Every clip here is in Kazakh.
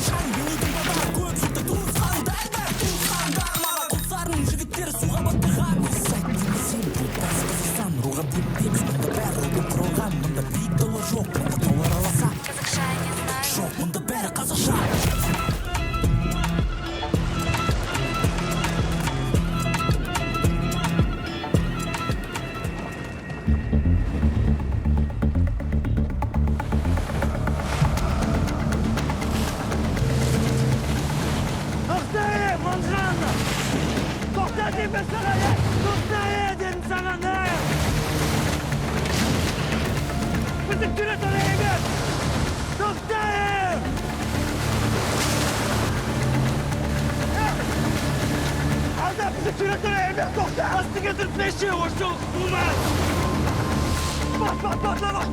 қашан Билейтін балдар көп, жұртты туысқандар бар. Туысқандар маған Құлсарының жігіттері суға батпаған. Сайт демесең, бұл Батыс Қазақстан. Руға бөлінбейміз, мұнда бәрі рудан құралған. Мұнда биік таулар жоқ, мұнда таулар аласа. Қазақша не знаю. Жоқ, мұнда бәрі қазақша. Тоқта, е, Манжана! Тоқта деймін саған, е! Тоқта, е, дедім саған, е! Біздің территория емес! Тоқта, е! Е! Алда біздің территория емес, тоқта! Астыңа тұрып неше ошол қумас! Бас, бас, бас, бас!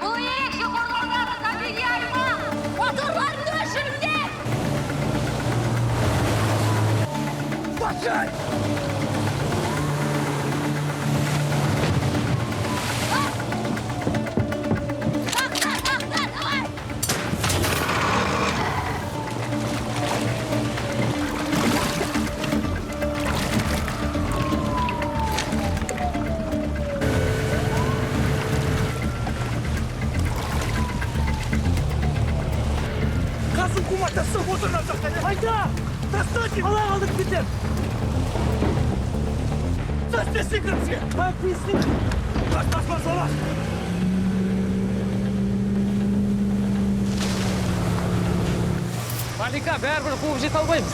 Бұл ерекше қорғалатын табиғи аймақ. Моторларыңды өшіріңдер! Басай! Тоқта, тоқта, давай! Қасым кума, таста отыр мына жақта! Айда! Таста деймін! Ала қалдырып кетем! Таста секір бізге! Бас, бас, бас, бас! Малика, бәрібір қуып жете алмаймыз.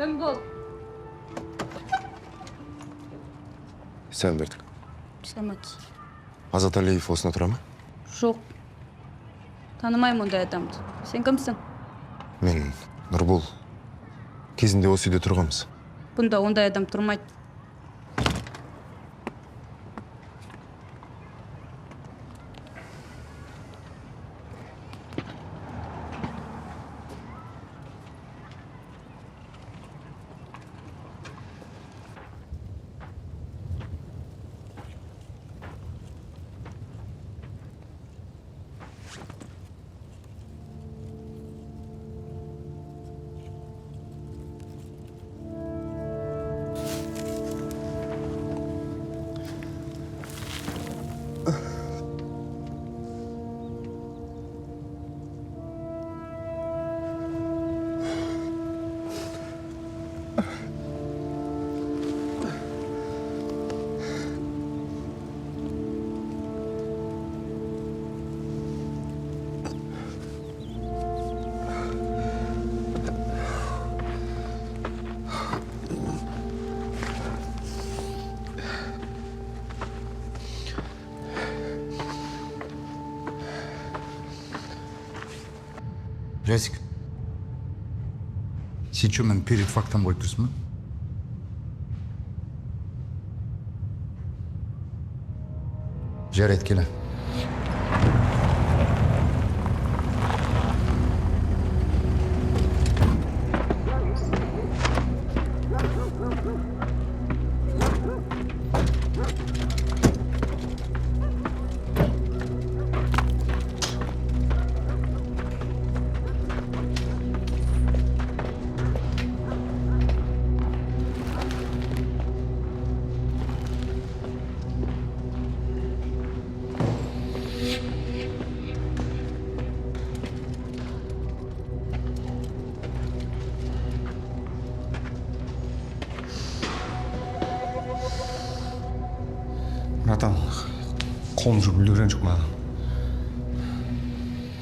Кім бұл? Сәлем бердік. Саламатсыз. Азат Алиев осында тұра ма? Жоқ. Танымаймын ондай адамды. Сен кімсің? Мен Нұрбол. Кезінде осы үйде тұрғанбыз. Бұнда ондай адам тұрмайды. Жасик, сен что, мені перед фактом қойып тұрсың ба? Жарайды, келе. Братан, қолым жуып үлгерген жоқ маған.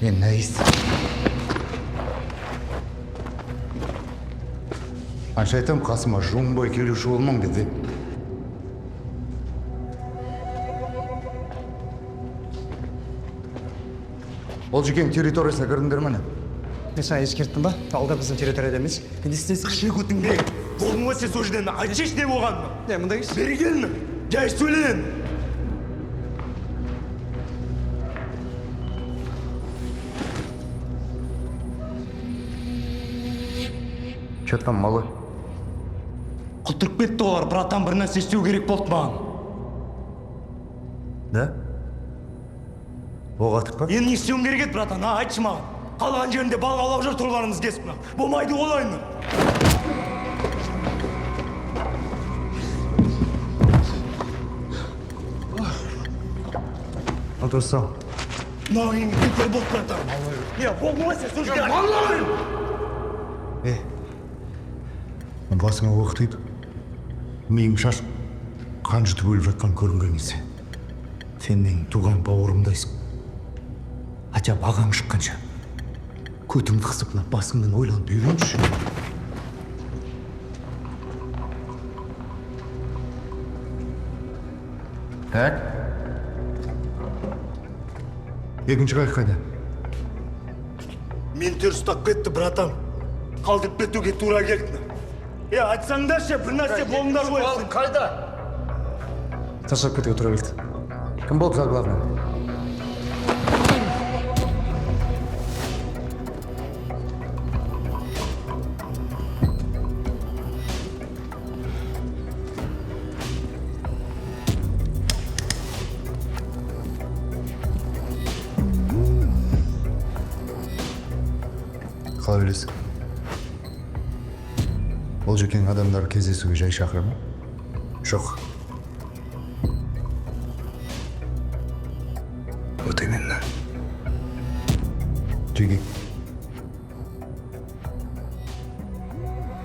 Мен нәйіс. Қанша айтамын, қасыма жуынбай келуші болмаң деді. Ол жекең территориясына кірдіңдер ме, не? Мен саған ескерттім ба? Алда біздің территорияда емес. Енді істейсің. Қышы көтіңде. Болдың ғой сен сол жерден. Айтшы, не болғанын. Не, мында келші. Бері келін. Жай сөйлен. Че там, малой? Құтырып кетті олар, братан, бір нәрсе істеу керек болды маған. Да? Оқ атып па? Енді не істеуім керек еді, братан, а, айтшы маған. Қалған жерінде балық аулап жүр торларымыз кесіп мына. Болмайды олай. Отырсам. Мынау ең бетер болды, братан. Не, болдың ғой сен сол жерде. Малой! Е, басыңа оқ тиіп, миың шашып, қан жұтып өліп жатқан көрінген кезде сен менің туған бауырымдайсың. Хотя бы ағаң шыққанша көтіңді қысып, мына басыңмен ойланып үйренші. Так. Екінші қайық қайда? Менттер ұстап кетті, братан. Қалдырып кетуге тура келді. Е, айтсаңдаршы, бір нәрсе болыңдар ғой. Қайда? Тастап кетуге тура келді. Кім болды за главный? Қалай білесің? Ол жекең адамдар кездесуге жай шақыра ма? Жоқ. Вот именно. Жеке.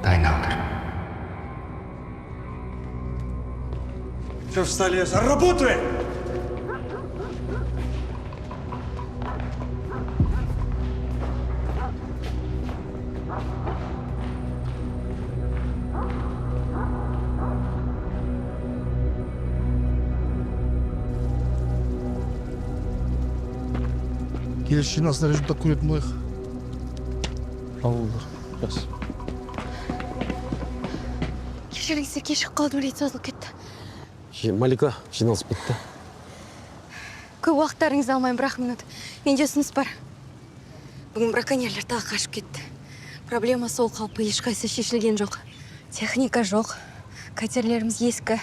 Дайындалыңдар. Все, встали, работаем! Келесі жиналыста результат көретін болайық. Ауылдар. Жақсы. Кешіріңіздер, кешігіп қалдым, рейд созылып кетті. Малика, жиналыс бітті. Көп уақыттарыңызды алмаймын, бір-ақ минут. Менде ұсыныс бар. Бүгін браконьерлер тағы қашып кетті. Проблема сол қалпы, ешқайсысы шешілген жоқ. Техника жоқ, катерлеріміз ескі.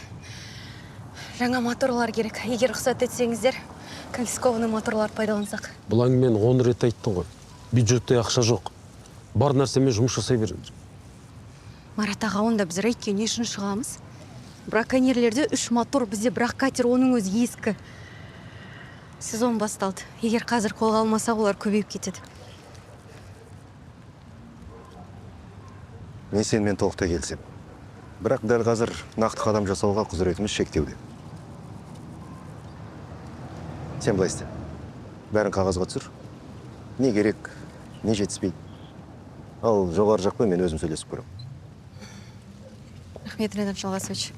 Жаңа моторлар керек. Егер рұқсат етсеңіздер, конфискованный моторлар пайдалансақ. Бұл әңгімені 10 рет айттың ғой. Бюджетте ақша жоқ. Бар нәрсемен жұмыс жасай беріңдер. Марат аға, онда біз рейдке не үшін шығамыз? Браконьерлерде 3 мотор, бізде бір-ақ катер, оның өзі ескі. Сезон басталды. Егер қазір қолға алмасақ, олар көбейіп кетеді. Мен сенімен толықтай келісемін. Бірақ дәл қазір нақты қадам жасауға құзыретіміз шектеулі. Сен былай істе. Бәрін қағазға түсір. Не керек, не жетіспейді. Ал жоғары жақпен мен өзім сөйлесіп көремін. Рахмет, Ренат Жалғасович.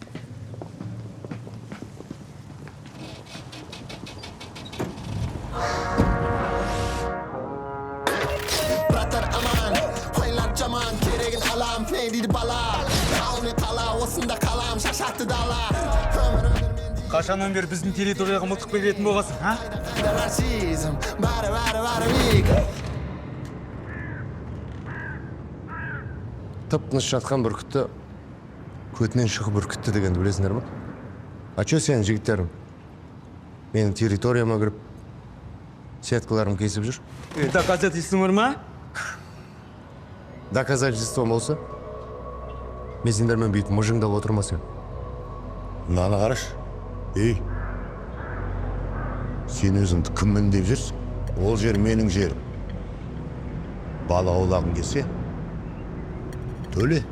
Браттар. қалам не дейді бала? Тау мен қала, осында қалам, шашақты дала. Өмір Қашаннан бері біздің территорияға мылтық беретін болғансың, а? Қайда расизм, бәрі, бәрі, бәрі биік. Тып-тыныш жатқан бүркітті көтінен шығып үркітті дегенді білесіңдер ма? А че сенің жігіттерің менің территорияма кіріп, сеткаларым кесіп жүр? Доказательствоң бар ма? Доказательством болса, мен сендермен бүйтіп мыжыңдап отырмас едім. Мынаны қарашы. Ей, сен өзіңді кіммін деп жүрсің? Ол жер менің жерім. Бала аулағың келсе, төле.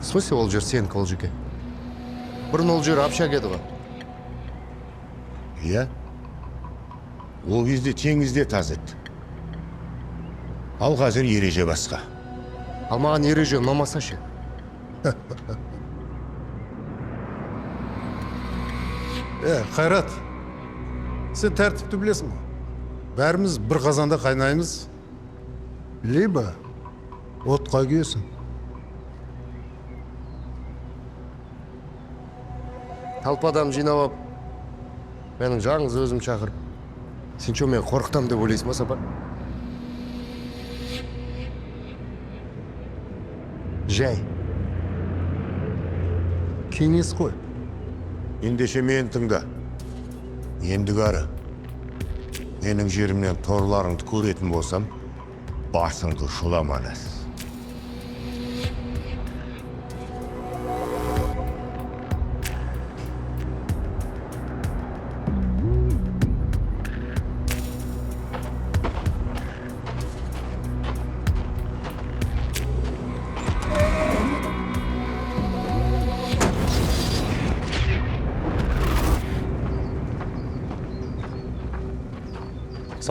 В смысле ол жер сенікі, ол жеке? Бұрын ол жер общак еді ғой. Иә. Ол кезде теңізде таз еді. Ал қазір ереже басқа. Ал маған ереже ұнамаса ше? Қайрат, сен тәртіпті білесің ғой. Бәріміз бір қазанда қайнаймыз. Либо отқа күйесің. Талпа адам жинап алып, менің жалғыз өзім шақырып. Сен че, мен қорқытам деп ойлайсың ба, Сапар? Жай. Кеңес қой. Ендеше мені тыңда. Ендігәрі менің жерімнен торларыңды көретін болсам, басыңды шұламанас.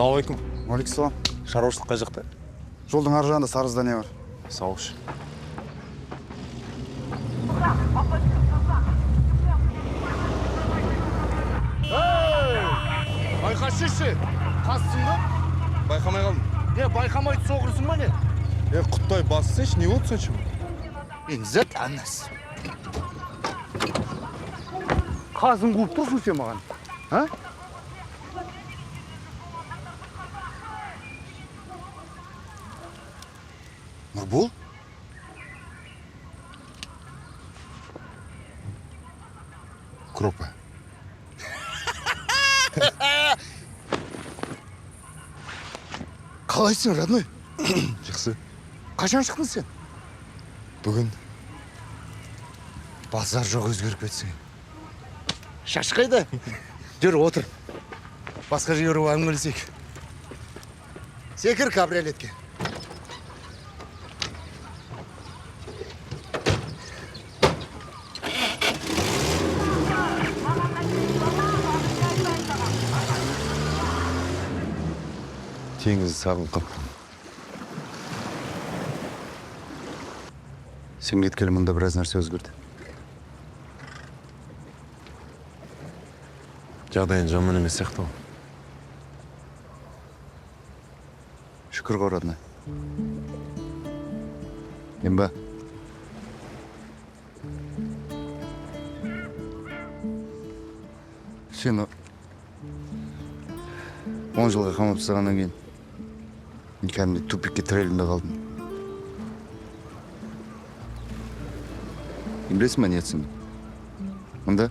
Ассалаумағалейкум. Уағалейкумассалам. Шаруашылық қай жақта? Жолдың ар жағында сары здание бар. Сау болшы. Байқашы, қассың ба? Байқамай қалдым. Не, байқамай соғырсың ба не? Құттай бассайшы, не болды соншама? Зәт анасы. Қазын қуып тұрсың сен маған, а? Нұрбол? Кропа. Қалайсың, родной? Жақсы. Қашан шықтың сен? Бүгін. Базар жоқ, өзгеріп кетсең. Шаш қайда? Жүр, отыр. Басқа жерге барып әңгімелесейік. Секір кабриолетке. Теңізді сағынып қаппын. Сен кеткелі мұнда біраз нәрсе өзгерді. Жағдайың жаман емес сияқты ғой. Шүкір ғой, родной. Емба. Сені 10 жылға қамап тастағаннан кейін мен кәдімгідей тупикке тірелдім де қалдым. Сен білесің ба не түсіндім? Мұнда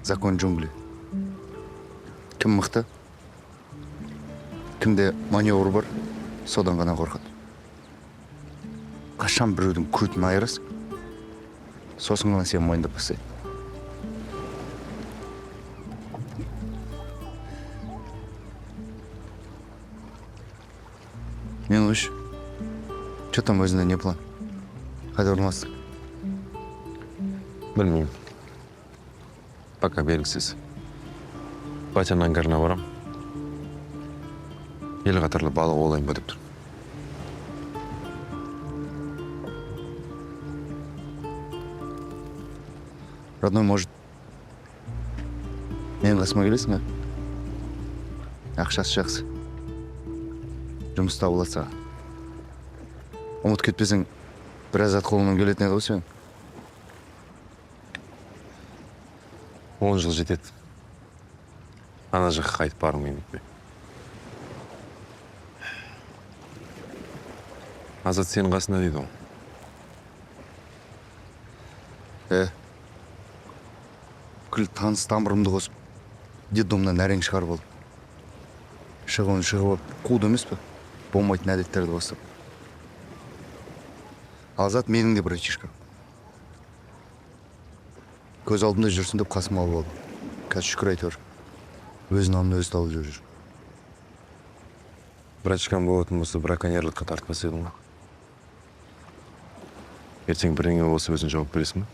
закон джунгли. Кім мықты, кімде маневр бар, содан ғана қорқады. Қашан біреудің көтін айырасың, сосын ғана сені мойындап бастайды. Мен қойшы, че там өзінде не план? Қайда орналастың? Білмеймін. Пока белгісіз. Батяның ангарына барам. Ел қатарлы балық аулайын ба деп тұрмын. Родной, может, менің қасыма келесің, а? Ақшасы жақсы. Жұмыс табылады саған. Ұмытып кетпесең, Біраз зат қолыңнан келетін еді ғой сенің. 10 жыл жетеді. Ана жаққа қайтып барғым келмейді. Азат сенің қасында дейді ғой. Бүкіл таныс тамырымды қосып, детдомнан әрең шығарып алдым. Шығуын шығып алып, қуды емес пе? Болмайтын әдеттерді бастап. Азат менің де братишкам. Көз алдымда жүрсін деп қасыма алып алдым. Қазір шүкір әйтеуір. Өз нанын өзі тауып жүр. Братишкам болатын болса, браконьерлікке тартпас едің ғой. Ертең бірдеңе болса өзің жауап бересің бе?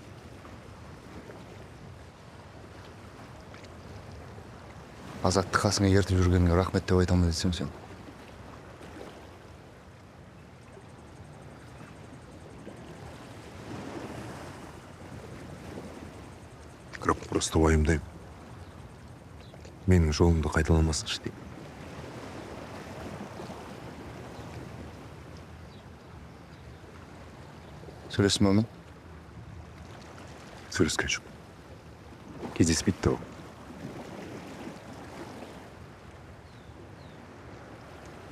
Азатты қасыңа ертіп жүргеніңе рахмет деп айтамын десем сен. Просто уайымдаймын. Менің жолымды қайталамасыншы деймін. Сөйлестің бе мен? Сөйлескен жоқ. Кездеспейді де ол.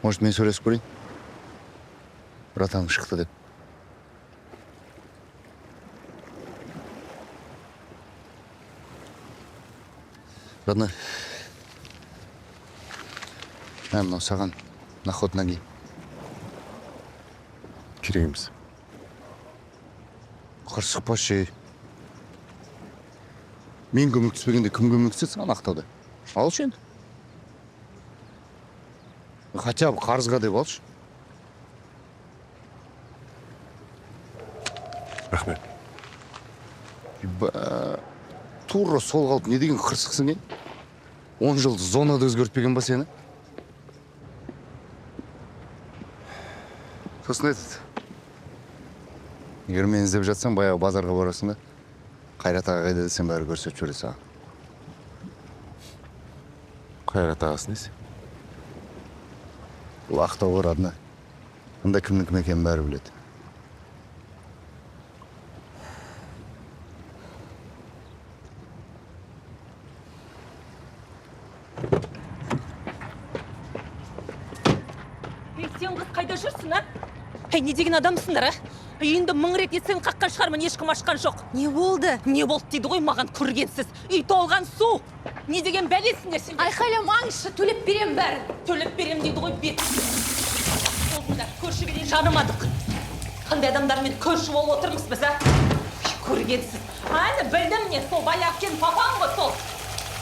Может, мен сөйлесіп көрейін? Братаным шықты деп. Родной, мынау саған на ход ноги. Керек емес. Қырсықпашы. Мен көмектеспегенде кім көмектеседі саған ақтауда? Алшы енді. Хотя бы қарызға деп алшы. Рахмет. Тура сол қалып не деген қырсықсың, е? 10 жыл зонада өзгертпеген ба сені? Сосын этот. Егер мені іздеп жатсаң, баяғы базарға барасың да, Қайрат аға қайда десең, бәрі көрсетіп жібереді саған. Қайрат ағасы несі? Бұл Ақтау ғой, родной. Мұнда кімнің кім екенін бәрі біледі. Сен қыз қайда жүрсің, а? Ей, не деген адамсыңдар, а? Үйіңді 1000 рет есігін қаққан шығармын, ешкім ашқан жоқ. Не болды? Не болды дейді ғой маған көргенсіз. Үй толған су. Не деген бәлесіңдер сендер? Айқайламаңызшы, төлеп берем бәрін. Төлеп берем дейді ғой бет. Болдыңдар, көршіге де жарымадық. Қандай адамдармен көрші болып отырмыз біз, а? Көргенсіз. Әні, білдім не, сол баяғы сенің папаң ғой сол.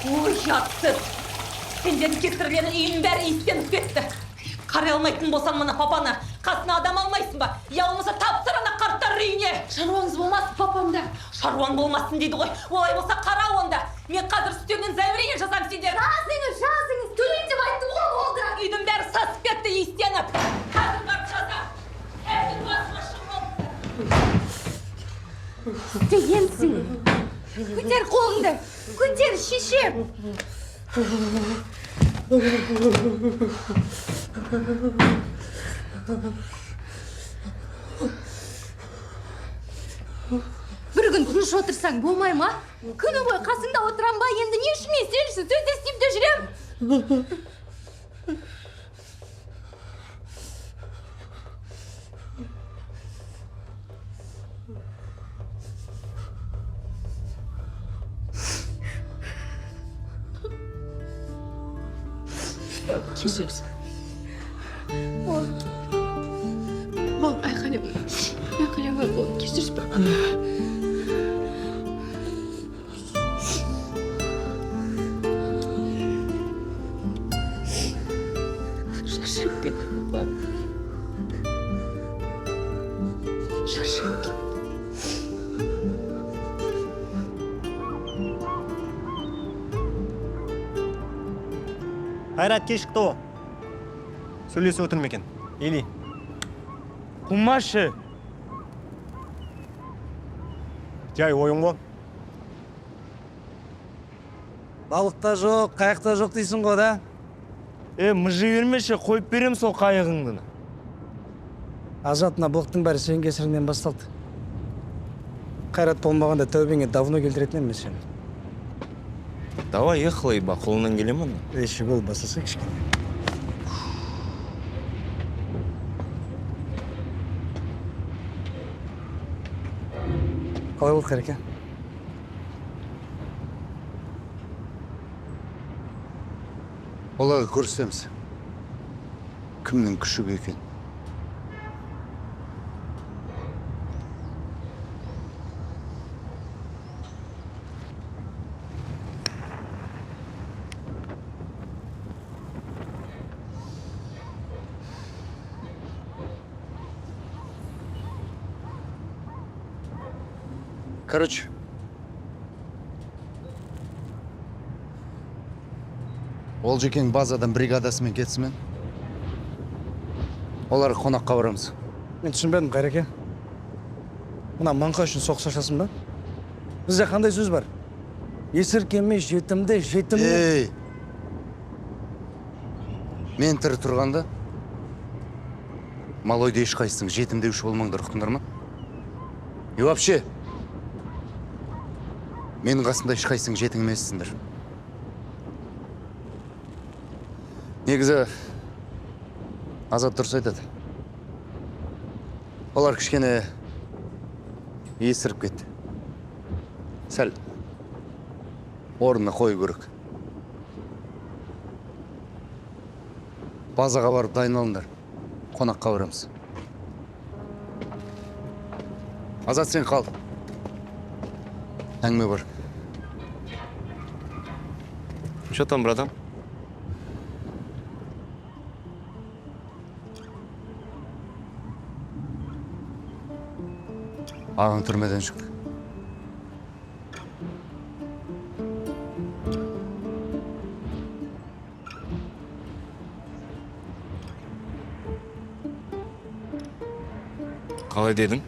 Ой, ұятсыз. Сендердің кесірлерің үйімнің бәрі иістеніп кетті. Қарай алмайтын болсаң мына папаны, қасына адам алмайсың ба? Я болмаса тапсыр ана қарттар үйіне. Шаруаңыз болмасын папамда. Шаруаң болмасын дейді ғой. Олай болса қара онда. Мен қазір үстерінен заявление жазам сендер. Жазыңыз, жазыңыз. Төлейін деп айттым ғой, болды. Үйдің бәрі сасып кетті иістеніп. Қазір барып жазам. Әбден басыма шығып. Дегенсің. Көтер қолыңды. Көтер, шешем. Бір күн тыныш отырсаң болмай ма? Күні бойы қасыңда отырам ба? Енді не үшін мен сен үшін сөз естиіп те жүрем? Кешіріңіз. Бол, айқайлама. Айқайлама, бол, кешірші. Шаршап кеттім, папа. Шаршап кеттім. Қайрат кешікті о. Сөйлесіп отырмын екен. Или. Қумашы. Жай ойын ғой. Балықта жоқ, қайықта жоқ дейсің ғой, да? Мыжи бермеші, қойып берем сол қайығыңды. Азат, мына былықтың бәрі сенің кесіріңнен басталды. Қайрат болмағанда тәубеңе давно келтіретін едім мен сені. Давай, ехала, еба, қолынан келе ме? Еші бол, басылса кішкене. Қалай болды, Қайреке? Оларға көрсетеміз. Кімнің күшігі екен. Короче, Олжекең базадан бригадасымен кетсімен, олар қонаққа барамыз. Мен түсінбедім, Қайреке. Мына маңқа үшін соғыс ашасың ба? Бізде қандай сөз бар? Есіркеме жетімді, жетімді... Ей! Мен тірі тұрғанда, малойды ешқайсың жетімдеуші болмаңдар, ұқтыңдар ма? И вообще, менің қасымда ешқайсың жетім емессіңдер. Негізі, Азат дұрыс айтады. Олар кішкене есіріп кетті. Сәл орнына қою керек. Базаға барып дайындалыңдар. Қонаққа барамыз. Азат, сен қал. Әңгіме бар. Что там, братан? Ағаң түрмеден шықты. Қалай дедің?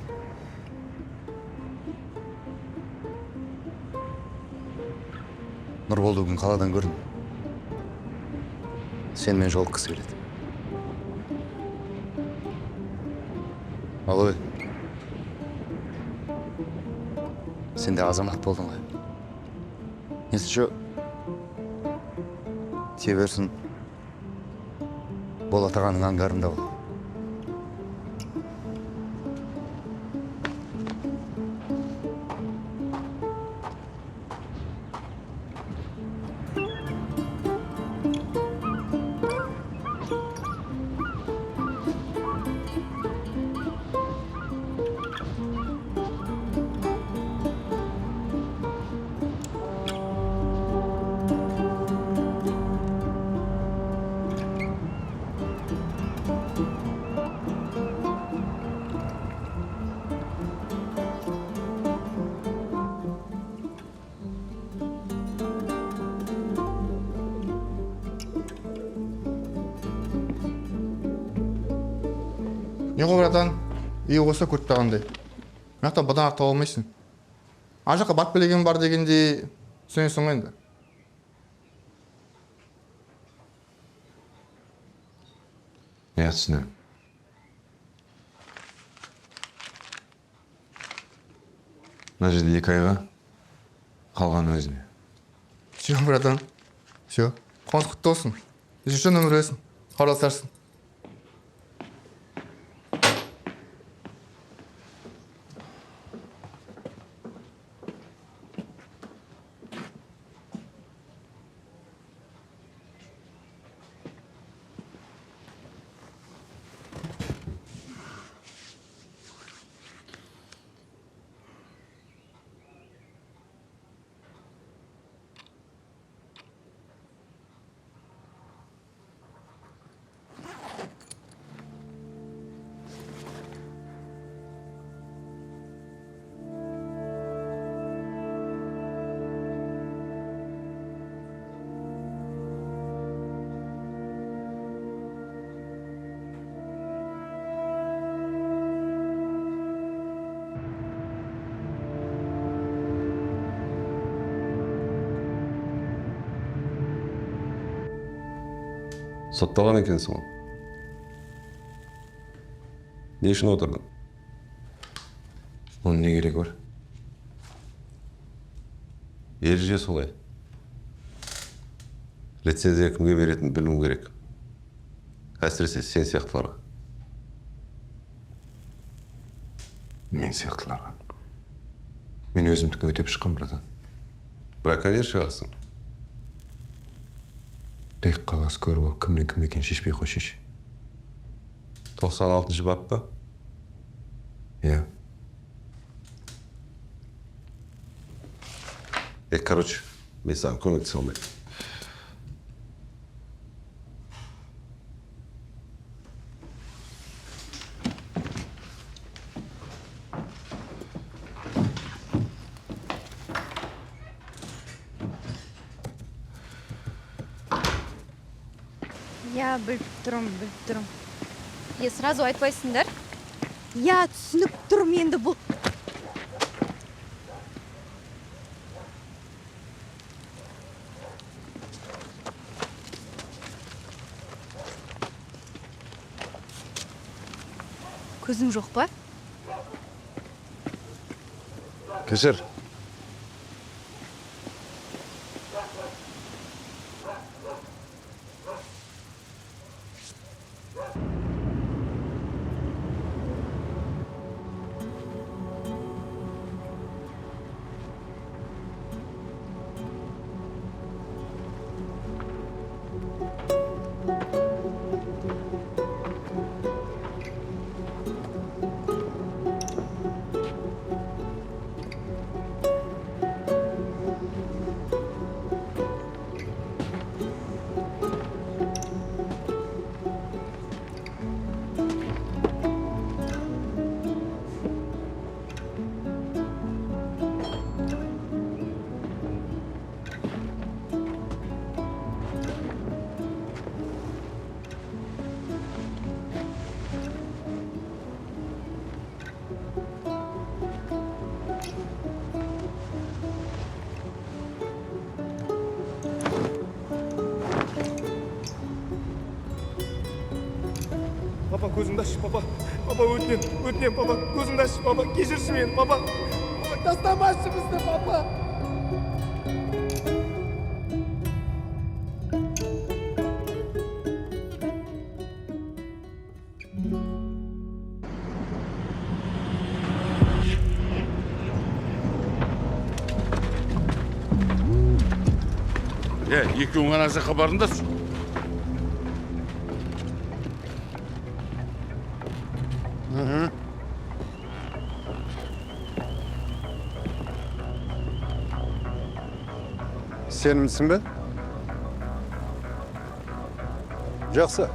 Нұрболды бүгін қаладан көрдім. Сенімен жолыққысы келеді. Алой, сен де азамат болдың ғой. Если что, тие берсін, Болат ағаның ангарында бол. Не ғой, братан, үй болса көріп тұрғандай. Мына жақтан бұдан артық таба алмайсың. Ана жаққа барып келген бар дегендей түсінесің ғой енді. Иә, түсінемін. Мына жерде 2 айға, қалған өзіне. Все, братан, все. Қуаныш құтты болсын. Если что, нөмір бересің, хабарласарсың. Сотталған екенсің ғой. Не үшін отырдың? Оның не керегі бар? Ереже солай. Лицензия кімге беретінін білуім керек. Әсіресе сен сияқтыларға. Мен сияқтыларға. Мен өзімдікін өтеп шыққам, братан. Браконьер шығарсың. Тек қағаз көріп алып, кімнен кім екенін шешпей қойшы. 96-шы бап па? Иә. Короче, мен саған көмектесе алмаймын. Я біліп тұрмын, біліп тұрмын. Е, сразу айтпайсыңдар. Я түсініп тұрмын енді бұл. Көзің жоқ па? Кешір. Папа, көзіңді аш, папа. Папа, өтінем, өтінем, папа. Көзіңді аш, папа. Кешірші мені, папа. Папа, тастамашы бізді, папа. Екеуің ана жаққа барыңдаршы. Сенімсің бе? Жақсы.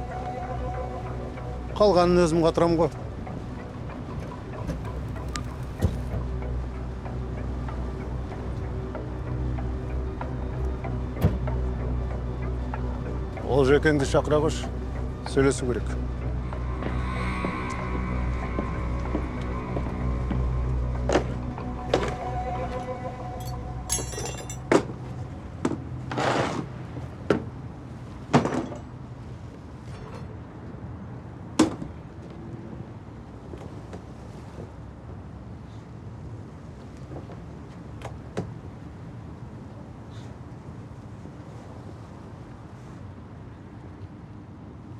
Қалғанын өзім қатырам ғой. Ол жекеңді шақыра қош, сөйлесу керек.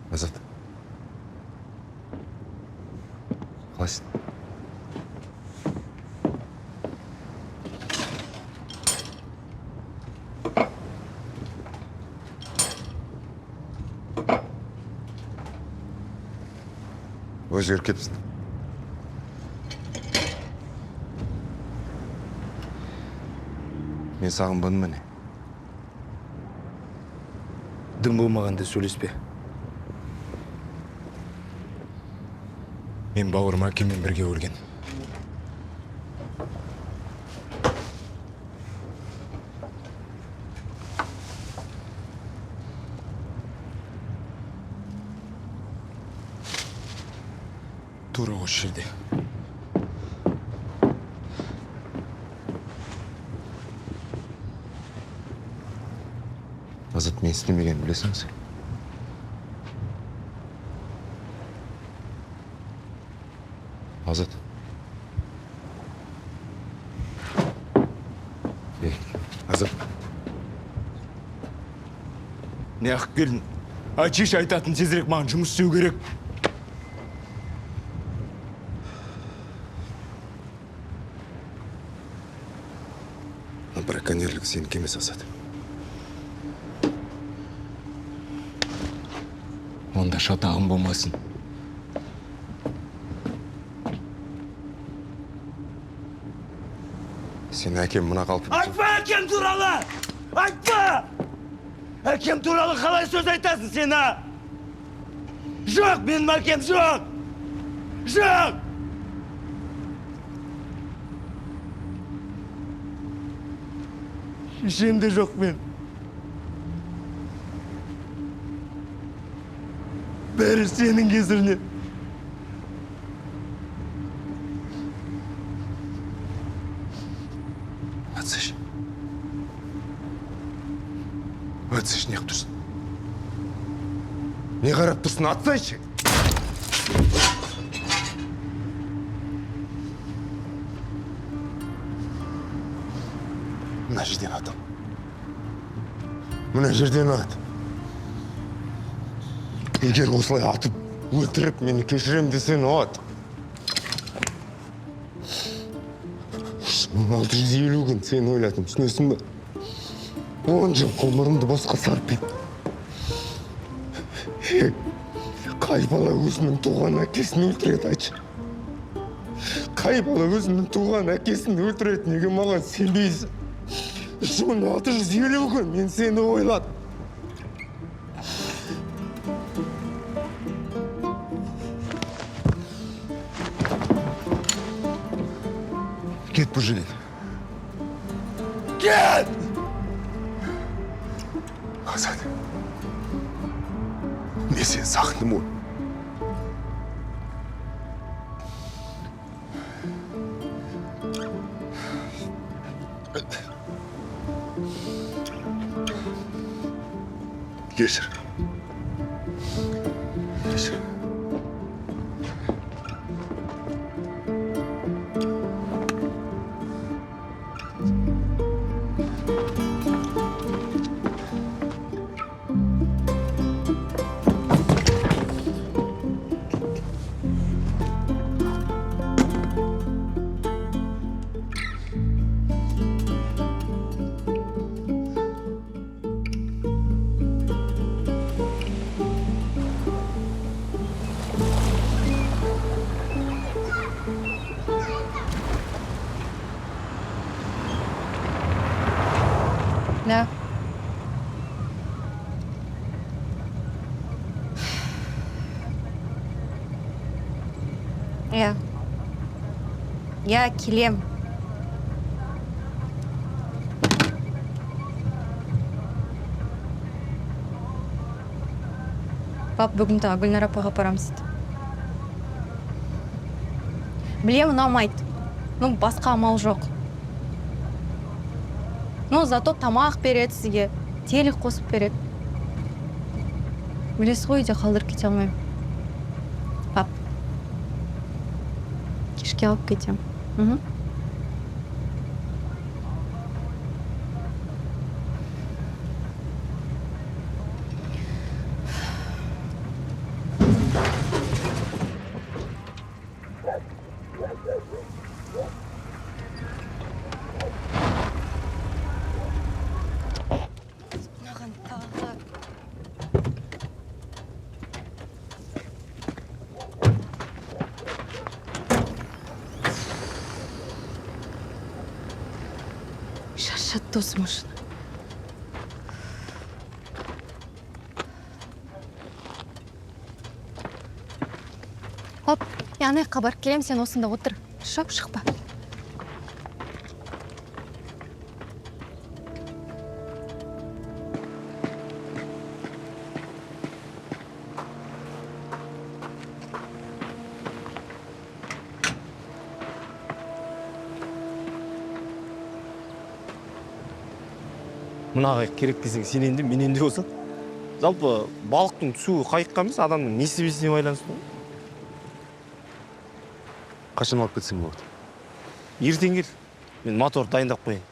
Азат. Қалайсың? Өзгеріп кетіпсің. Мен сағынбадым міне. Дым болмағанда сөйлеспе. Мен бауырым әкеммен бірге өлген. Тура осы жерде. Азат, мен істемегенін білесің сен? Азат. Ей, Азат. Не ақ келдің? Айтшы, айтатын тезірек, маған жұмыс істеу керек. Браконьерлік сенікі емес, Азат. Онда шатағым болмасын. Сен әкем мына қалпы... Айтпа әкем туралы! Айтпа! Әкем туралы қалай сөз айтасың сен, а? Жоқ, менің әкем жоқ! Жоқ! Шешем де жоқ мен. Бәрі сенің кесірінен. Атсайшы. Атсайшы, не қып тұрсың? Не қарап тұрсың, атсайшы! Мына жерден ат. Мына жерден ат. Егер осылай атып, өлтіріп, мені кешірем десең, ат. 3650 күн сені ойладым, түсінесің бе? 10 жыл ғұмырымды босқа сарп еттім. Қай бала өзінің туған әкесін өлтіреді, айтшы? Қай бала өзінің туған әкесін өлтіреді? Неге маған сенбейсің? 3650 күн мен сені ойладым. Кет бұл жерден. Кет! Азат, мен сені сағындым ғой. Кешір. Кешір. Да. Я. Я келем. Пап, бүгін тағы Гүлнар апаға барамыз дейді. Білем, ұнамайды. Ну, басқа амал жоқ. Ну, зато тамақ береді сізге, телек қосып береді. Білесіз ғой, үйде қалдырып кете алмаймын. Пап, кешке алып кетемін. Мхм. Шаршатты осы машина. Хоп, мен ана жаққа барып келемін, сен осында отыр. Шап, шықпа. Мына қайық керек десең, сенен де, менен де болса. Жалпы балықтың түсуі қайыққа емес, адамның несібесіне байланысты ғой. Қашан алып кетсем болады? Ертең кел. Мен мотор дайындап қояйын.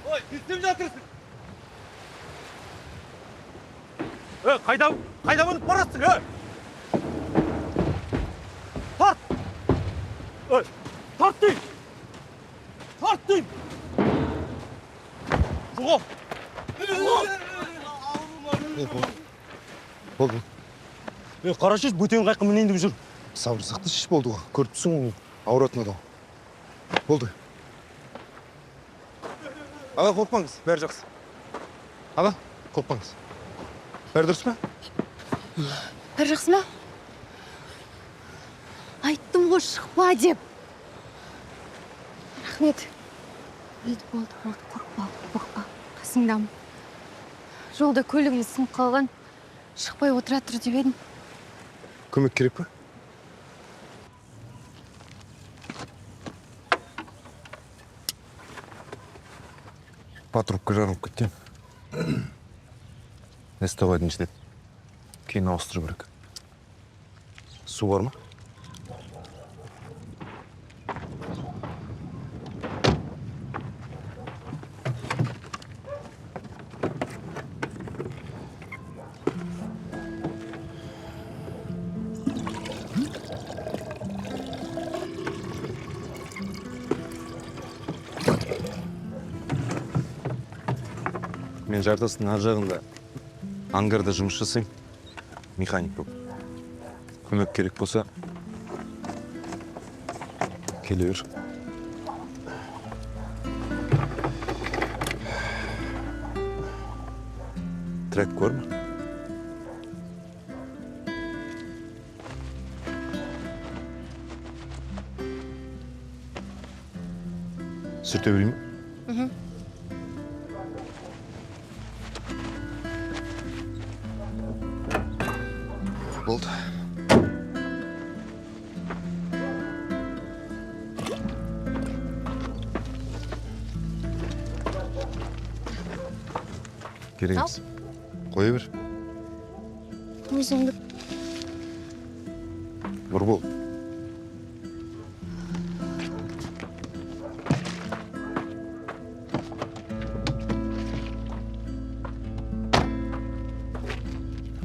Ой, не істеп жатырсың? Ей, қайда мініп барасың, ей? Тарт! Ей, тарт деймін! Тарт деймін! Жоғал! Болды. Ей, қарашы, бөтен қайқы мінейін деп жүр. Сабыр сақташы, болды ғой. Көріп тұрсың ғой, ауыратын адам. Болды. Аға, қорықпаңыз, бәрі жақсы. Аға, қорықпаңыз. Бәрі дұрыс па? Бәрі жақсы ма? Айттым ғой, шықпа деп. Рахмет. Болды, болды, болды, қорықпа, қорықпа. Қасыңдамын. Жолда көлігіміз сынып қалған. Шықпай отыра тұр деп едім. Көмек керек пе? Патрубка жарылып кеткен. СТО-ға дейін жетеді. Кейін ауыстыру керек. Су бар ма? Мен жартастың ар жағында ангарда жұмыс жасаймын. Механик болып. Көмек керек болса, келе бер. Трек бар ма? Сүрте берейін бе? Болды. Керек емес. Қоя бер. Өзіңді. Нұрбол.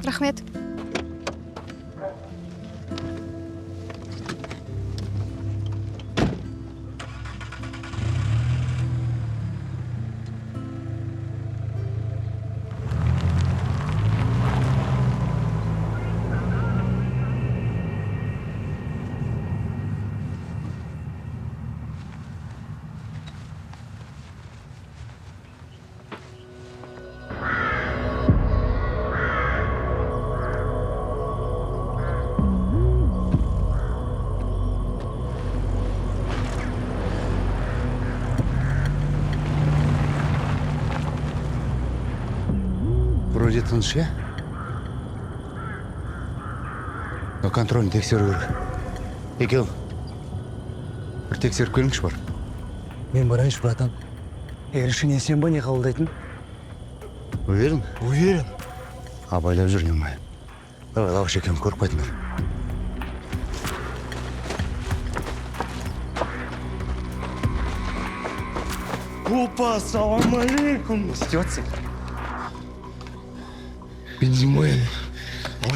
Рахмет. Вроде тыныш, иә? Но контрольін тексеру керек. Екеу, бір тексеріп келіңізші бар. Мен барайыншы, братан. Решение сен ба не қабылдайтын? Уверен? Уверен. Абайлап жүр, емай. Давай, лаваш екеуін көріп қайтыңдар. Опа, салам алейкум. Ситуация. Бензин. Давай,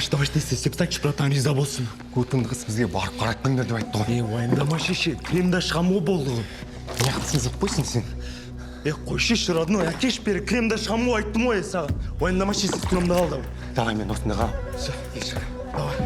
давай, тез істеп тастайықшы, братан, риза болсын. Көтіңді қыс бізге барып қарайтпаңдар деп айтты ғой. Е, уайымдама шеше, кремді шығам ғой болды ғой. Неғып сызып қойсың сен? Е, қойшы, родной, әкеш бері, кремді шығам ғой, айттым ғой саған. Уайымдама шеше, кремді ал давай. Давай, мен осында қалам. Все, давай.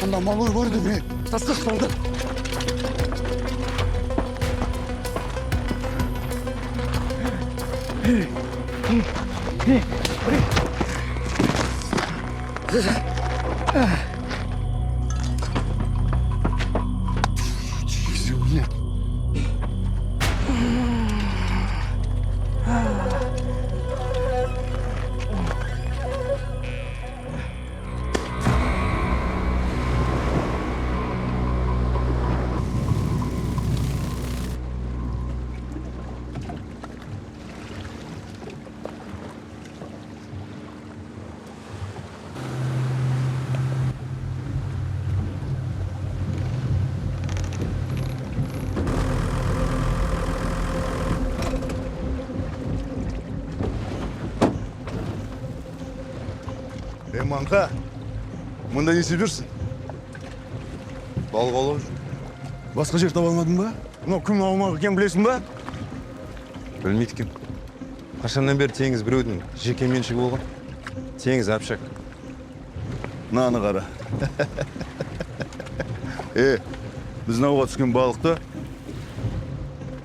Анда малой бар деме. Тасташы балды. Маңқа, мұнда не істеп жүрсің? Балық аулап жүрмін. Басқа жер таба алмадың ба? Мынау кімнің аумағы екенін білесің ба? Білмейді екенмін. Қашаннан бері теңіз біреудің жеке меншігі болған? Теңіз әпшак. Мынаны қара. Біздің ауға түскен балықта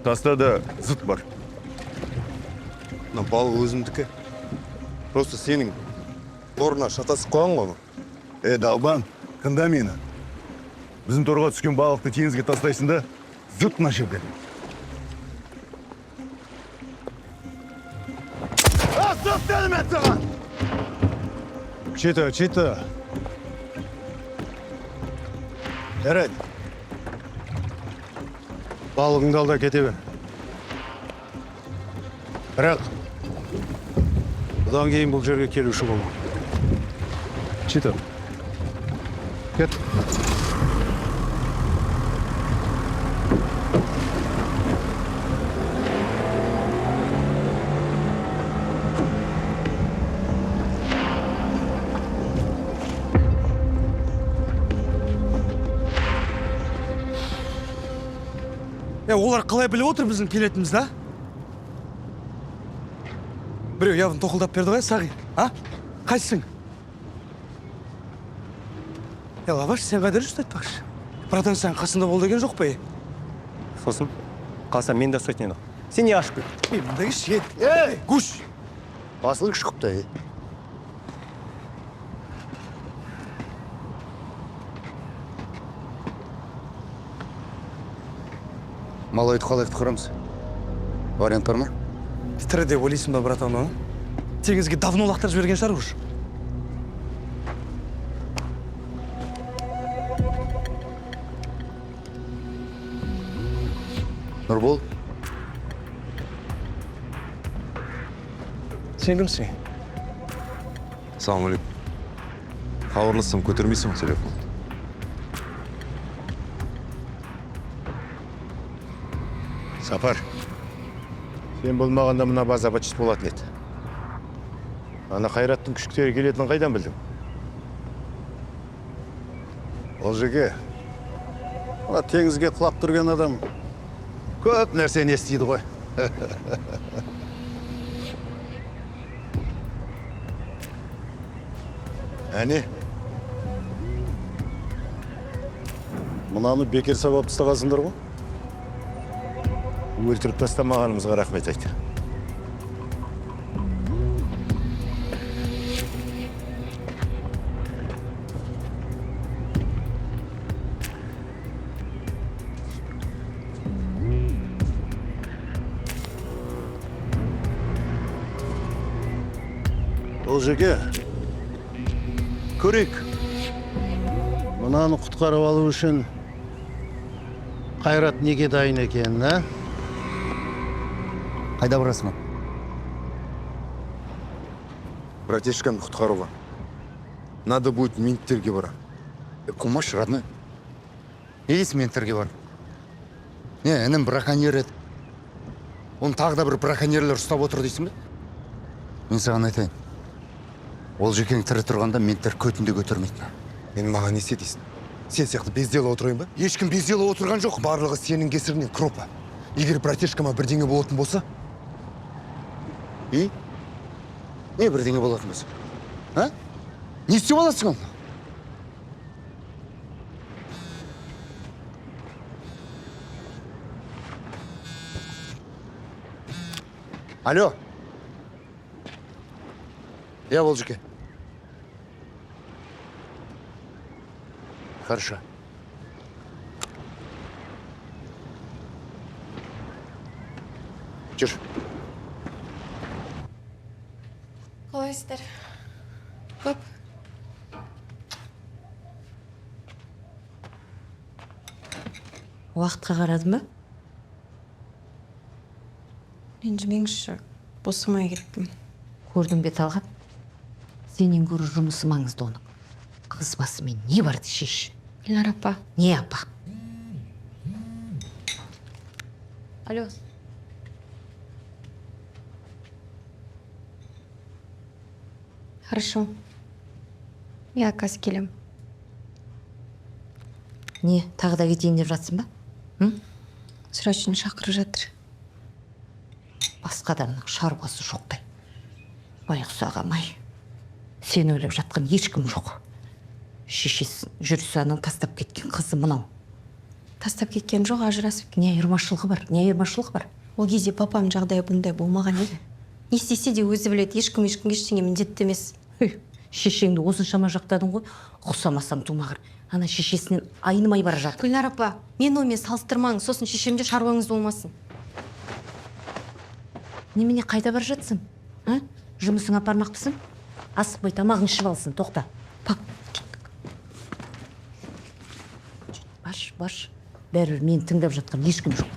таста да зыт бар. Мына балық өзімдікі. Просто сенің торына шатасып қойған ғой. Далбан, тыңда мені. Біздің торға түскен балықты теңізге тастайсың да, зыт мына жерде. Зыт дедім мен саған! Чита, чита. Жарайды. Балығыңды ал да кете бер. Бірақ бұдан кейін бұл жерге келуші болма. Чита. Кет. Олар қалай біліп отыр біздің келетінімізді, а? Біреу явын тоқылдап берді ғой, Сағи, а? Қайсың? Лаваш, сен қайда жүрсің айтпақшы? Братан, сен қасында бол деген жоқ па, е? Сосын, қалса мен де ұстайтын едім. Сен не ашып кет? Ей, мында келші, ей, гуш! Басылып шықпты, ей. Малайды қалай құтқарамыз? Вариант бар ма? Тірі деп ойлайсың ба, братан, оны? Теңізге давно лақтырып жіберген шығар уже. Нұрбол? Сен кімсің? Ассалаумағалейкум. Хабарлассам көтермейсің ғой телефон. Сапар, сен болмағанда мына база быт-шыт болатын еді. Ана Қайраттың күшіктері келетінін қайдан білдің? Олжеке, мына теңізге құлап тұрған адам көп нәрсені естиді ғой. Әне. Мынаны бекер сабап тастағансыңдар ғой. Өлтіріп тастамағанымызға рахмет айт. Олжеке, көрейік. Мынаны құтқарып алу үшін Қайрат неге дайын екенін, а? Қайда барасың? Братишканы құтқаруға. Надо будет менттерге бара. Қумаш, родной. Не дейсің менттерге барып? Не, інім браконьер еді. Оны тағы да бір браконьерлер ұстап отыр дейсің бе? Мен саған айтайын. Олжекең тірі тұрғанда менттер көтінде көтермейді. Мен маған не істе дейсің? Сен сияқты безделі отырайын ба? Ешкім безделі отырған жоқ. Барлығы сенің кесірінен, Кропа. Егер братишкама бірдеңе болатын болса? И? Не бірдеңе болатын болса? А? Не істеп аласың оны? Алло. Я Волжике. Хорошо. Жүр. Қалайсыздар? Пап. Уақытқа қарадың ба? Ренжімеңізші, босамай кеттім. Көрдің бе, Талғат? Сенен гөрі жұмысы маңызды оның. Қыз басымен не барды шеш. Гүлнар апа. Не апа? Алло. Хорошо. Я қазір келем. Не, тағы да кетейін деп жатсың ба? Срочно шақырып жатыр. Басқа адамның шаруасы жоқтай. Байғұс ағам-ай. Сені ойлап жатқан ешкім жоқ. Шешесін жүрісі анау тастап кеткен қызы мынау. Тастап кеткен жоқ, ажырасып. Не айырмашылығы бар, не айырмашылығы бар? Ол кезде папамның жағдайы бұндай болмаған еді. Не істесе де өзі біледі, ешкім ешкімге ештеңе міндетті емес. Шешеңді осыншама жақтадың ғой, ұқсамасам тумағыр. Ана шешесінен айнымай бара жатыр. Гүлнар апа, мен онымен салыстырмаңыз, сосын шешемде шаруаңыз болмасын. Немене қайда бара жатсың? А? Жұмысыңа апармақпысың? Асықпай тамағың ішіп алсын, тоқта. Пап, баршы, баршы. Бәрібір мені тыңдап жатқан ешкім жоқ.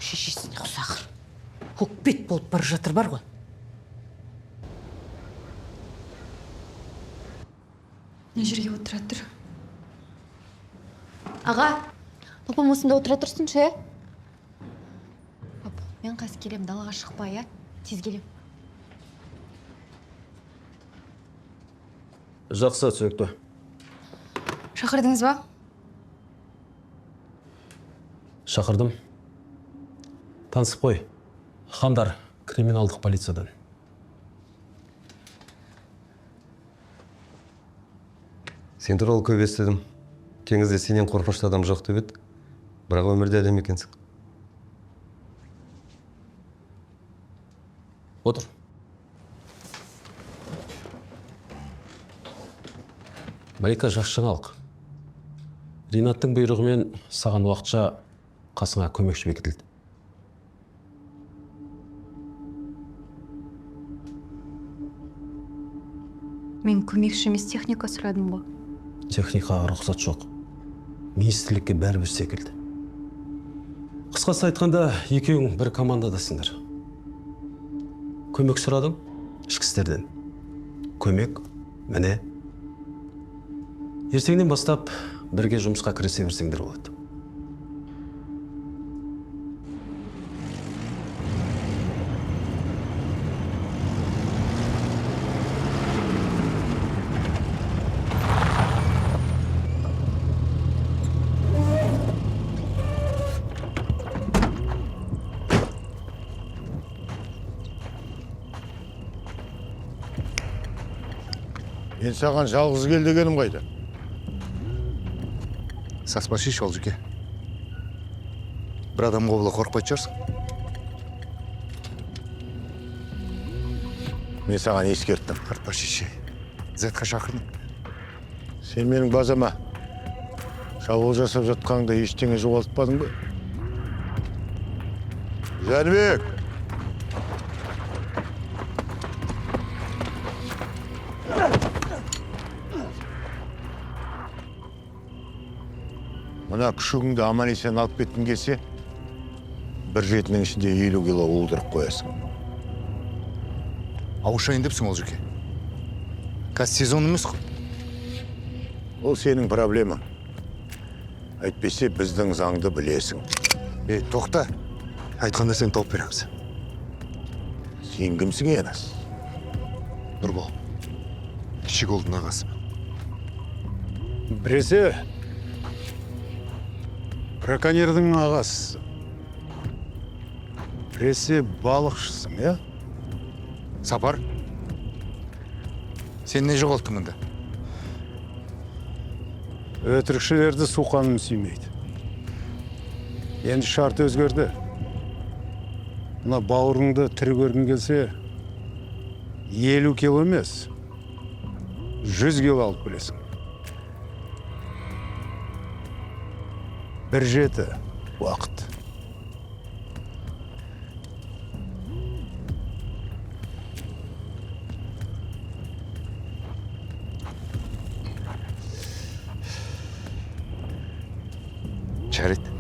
Шешесіне ұқсағыр. Көкбет болып бара жатыр бар ғой. Мына жерге отыра тұр. Аға, папам осында отыра тұрсыншы, ә? Пап, мен қазір келем, далаға шықпай, ә? Тез келем. Жақсы, түсінікті. Шақырдыңыз ба? Шақырдым. Танысып қой. Хандар, криминалдық полициядан. Сен туралы көп естідім. Теңізде сенен қорқынышты адам жоқ деп еді. Бірақ өмірде адам екенсің. Отыр. Малика, жақсы жаңалық. Ринаттың бұйрығымен саған уақытша қасыңа көмекші бекітілді. Мен көмекші емес, техника сұрадым ғой. Техникаға рұқсат жоқ. Министрлікке бәрібір секілді. Қысқасы айтқанда, екеуің бір командадасыңдар. Көмек сұрадың ішкі істерден. Көмек, міне. Ертеңнен бастап бірге жұмысқа кірісе берсеңдер болады. Мен саған жалғыз кел дегенім қайда? Саспашы, Олжеке. Бір адамға бола қорықпайтын шығарсың. Мен саған ескерттім. Қартпа шеше. Зетқа шақырдым. Сен менің базама шабуыл жасап жатқаныңда ештеңе жоғалтпадың ба? Жәнібек! Мына күшігіңді аман есен алып кеткің келсе, бір жетінің ішінде 50 кило уылдырып қоясың. Ауышайын депсің, Олжеке. Қазір сезон емес қой. Ол сенің проблемаң. Әйтпесе біздің заңды білесің. Ей, тоқта. Айтқан нәрсені тауып береміз. Сен кімсің, Енас? Нұрбол. Шиголдың ағасы. Біресе Браконьердің ағасысың. Біресе балықшысың, иә? Сапар, сен не жоғалттың мұнда? Өтірікшілерді суқаным сүймейді. Енді шарт өзгерді. Мына бауырыңды тірі көргің келсе, 50 кило емес, 100 кило алып келесің. 1:07 уақыт. Жарайды.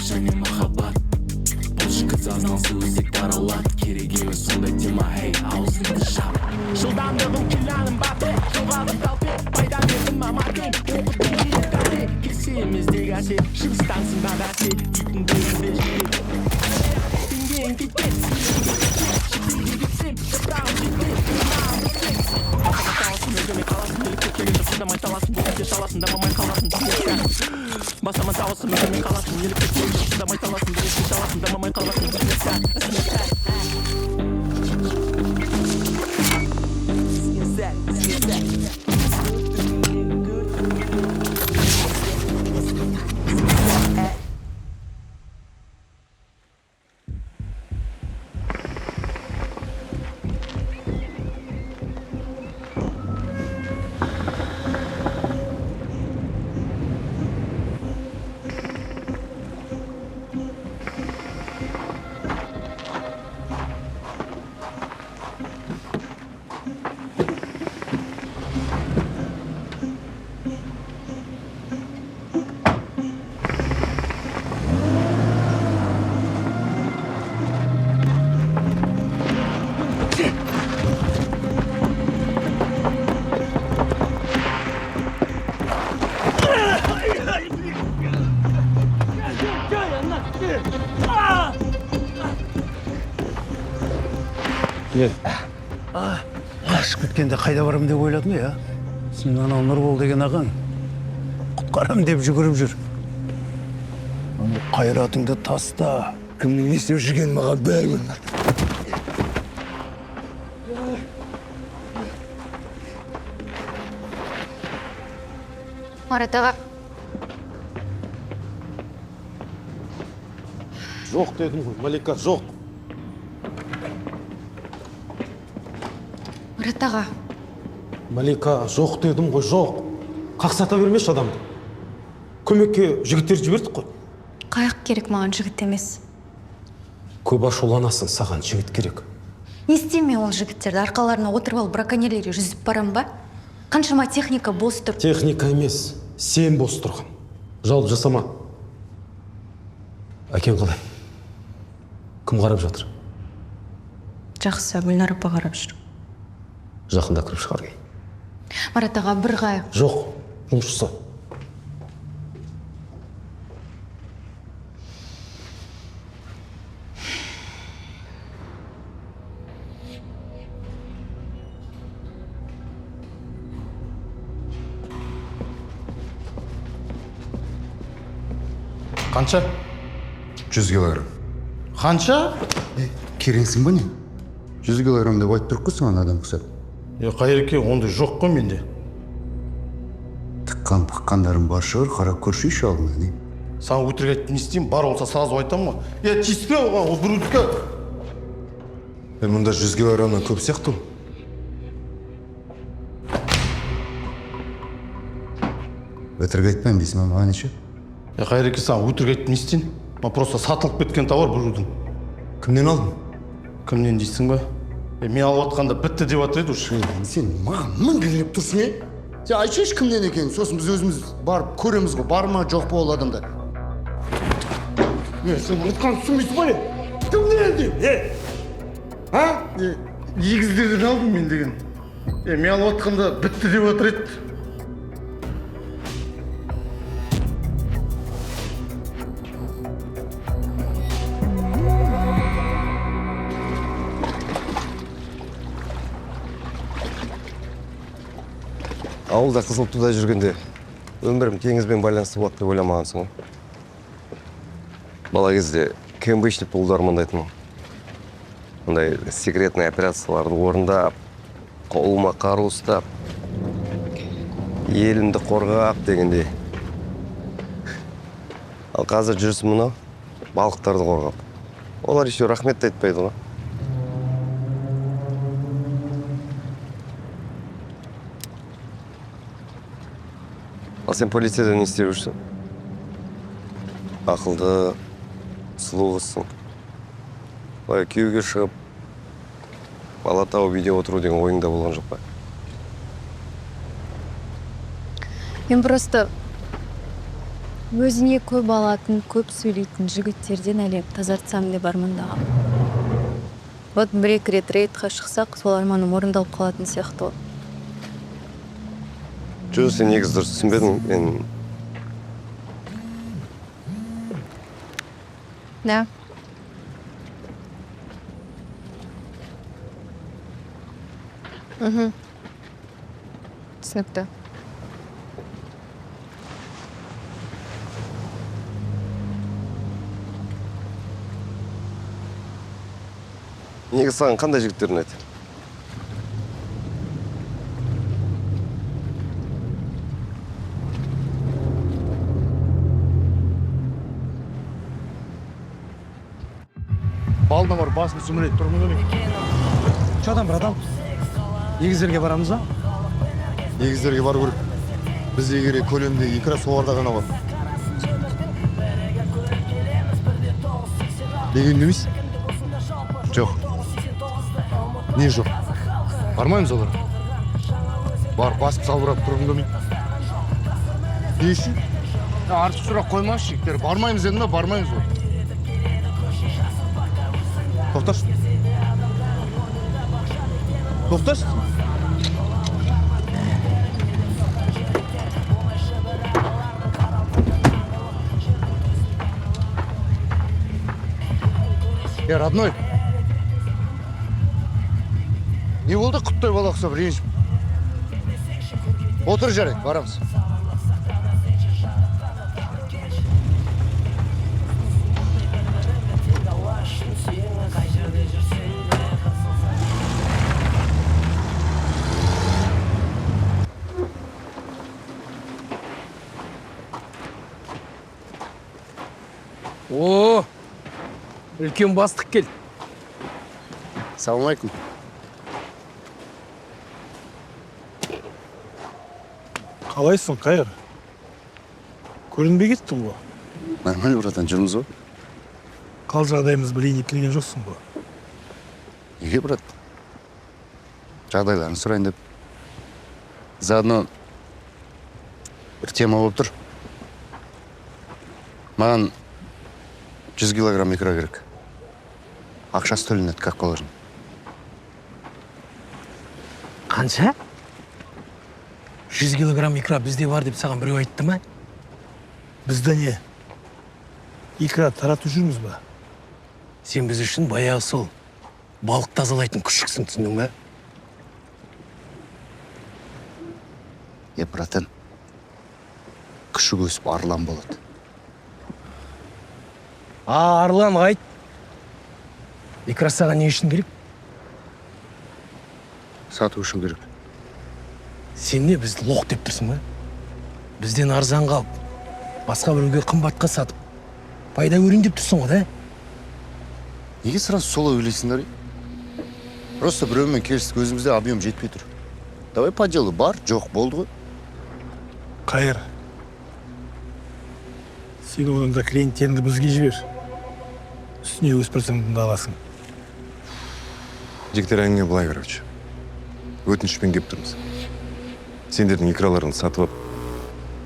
Және махаббат бұл жігіт зазнался өсек таралады керек емес сондай тема эй аузыңды жап Жылдамдығым Килиан Мбаппе жоғалып талпе пайда бердім мамакен оқыту керек қате келсе емес әсет шығыстансың ба бәсе дейтіндеріңде жетеді деңгейің кетпес шетелге кетсем жапырағым жетпес өзіме қаласың неліктен келгенде сындамай таласың бұл жерде шаласың дамымай қаласың басаман тауысым өзіме қаласың неліктен келгенде сындамай таласың бұл жерде шаласың дамымай қаласың Не? Қашып кеткенде қайда барам деп ойладың, иә? Сен анау Нұрбол деген ағаң құтқарам деп жүгіріп жүр. Аны қайратыңды таста. Кімнің не істеп жүргені маған бәрібір. Марат аға. Жоқ дедім ғой, Малика, жоқ. Марат аға. Малика, жоқ дедім ғой, жоқ. Қақсата бермеші адамды. Көмекке жігіттер жібердік қой. Қайық керек маған, жігіт емес. Көп ашуланасың, саған жігіт керек. Не істеймін ол жігіттерді? Арқаларына отырып алып браконьерлерге жүзіп барам ба? Қаншама техника бос тұр. Техника емес, сен бос тұрған. Жалып жасама. Әкең қалай? Кім қарап жатыр? Жақсы, Гүлнар апа қарап жүр. Жақында кіріп шығар. Марат аға, бір қайық. Жоқ, жұмыс жаса. Қанша? 100 килограмм. Қанша? Кереңсің ба не? 100 килограмм деп айтып тұр қой саған адам құсап. Қайреке, ондай жоқ қой менде. Тыққан пыққандарым бар шығар, қарап көршейші алдына, не? Саған өтірік айтып не істеймін, бар болса сразу айтамын ғой. Тиіспе оған, ол біреудікі. Мұнда 100 килограммнан көп сияқты ғой. Өтірік айтпаймын дейсің ба маған неше? Қайреке, саған өтірік айтып не істейін? Маған просто сатылып кеткен тауар біреудің. Кімнен алдың? Кімнен дейсің ба? Мен алып жатқанда бітті деп жатыр еді уже. Сен маған мінгелеп тұрсың, е? Сен айтшы кімнен екенін, сосын біз өзіміз барып көреміз ғой, бар ма жоқ па ол адамда. Не, сен айтқанды түсінбейсің ғой, кімнен деп? Е? А? Егіздерден алдым мен деген. Мен алып жатқанда бітті деп жатыр еді. Ауылда қызыл туда жүргенде өмірім теңізбен байланысты болады деп ойламағансың ғой. Бала кезде КМБшник болуды армандайтынмын. Ондай секретный операцияларды орындап, қолыма қару ұстап, елімді қорғап дегендей. Ал қазір жүрісім мынау, балықтарды қорғап. Олар еще рахмет те айтпайды ғой. Ал сен полицияда не істеп жүрсің? Ақылды, сұлу қызсың. Былай күйеуге шығып, бала тауып үйде отыру деген ойыңда болған жоқ па? Мен просто өзіне көп алатын, көп сөйлейтін жігіттерден әлем тазартсам деп армандағам. Вот бір-екі рет рейдқа шықсақ, сол арманым орындалып қалатын сияқты ғой. Жоқ, сен негізі дұрыс түсінбедің, мен... Да. Угу. Түсінікті. Негізі саған қандай жігіттер ұнайды? Балда бар, басын сүмірейді, тұрмын ғой. Че там, братан? Егіздерге барамыз ба? Егіздерге бару керек. Бізде керек көлемде икра соларда ғана бар. Неге үндемейсіз? Жоқ. Не жоқ? Бармаймыз оларға. Бар, басып салбырап тұрғым келмейді. Не үшін? Артық сұрақ қоймашы, жігіттер. Бармаймыз дедім да, бармаймыз ғой. Тоқташы. Тоқташы. Е, родной. Не болды құттай бала ұқсап ренжіп? Отыр жарайды, барамыз. О, үлкен бастық кел. Салам алейкум. Қалайсың, Қайыр? Көрінбей кеттің ғой. Нормально, братан, жүрміз ғой. Қал жағдайымыз білейін деп келген жоқсың ғой. Неге, брат? Жағдайларын сұрайын деп. Заодно бір тема болып тұр. Маған 100 килограмм икра керек. Ақшасы төленеді, как положено. Қанша? 100 килограмм икра бізде бар деп саған біреу айтты ма? Бізде не? Икра таратып жүрміз ба? Сен біз үшін баяғы сол балық тазалайтын күшіксің, түсіндің бе? Е, братан, күшік өсіп арлан болады. А, арлан айт. Икра саған не үшін керек? Сату үшін керек. Сен не бізді лоқ деп тұрсың ба? Бізден арзан қалып, басқа біреуге қымбатқа сатып, пайда көрейін деп тұрсың ғой, да? Неге сразу солай ойлайсыңдар? Просто біреумен келістік, өзімізде объем жетпей тұр. Давай по делу, бар, жоқ, болды ғой. Қайыр, сен одан да клиенттеріңді бізге жібер. Үстіне өз процентіңді аласың. Жігіттер, әңгіме былай, короче. Өтінішпен келіп тұрмыз. Сендердің икраларыңды сатып алып,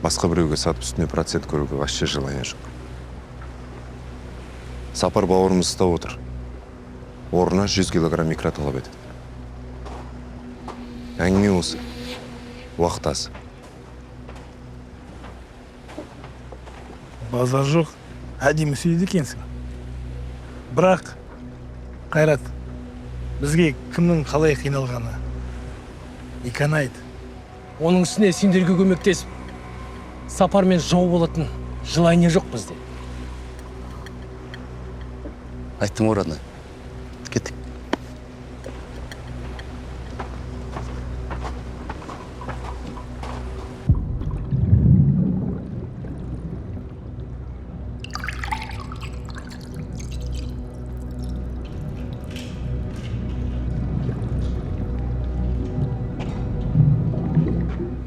басқа біреуге сатып, үстіне процент көруге вообще желание жоқ. Сапар бауырымыз ұстап отыр. Орнына 100 килограмм икра талап етеді. Әңгіме осы. Уақыт аз. Базар жоқ, әдемі сөйлейді екенсің. Бірақ, Қайрат, бізге кімнің қалай қиналғаны иконайды. Оның үстіне сендерге көмектесіп, Сапармен жау болатын желание жоқ бізде. Айттым ғой, родной. Кеттік.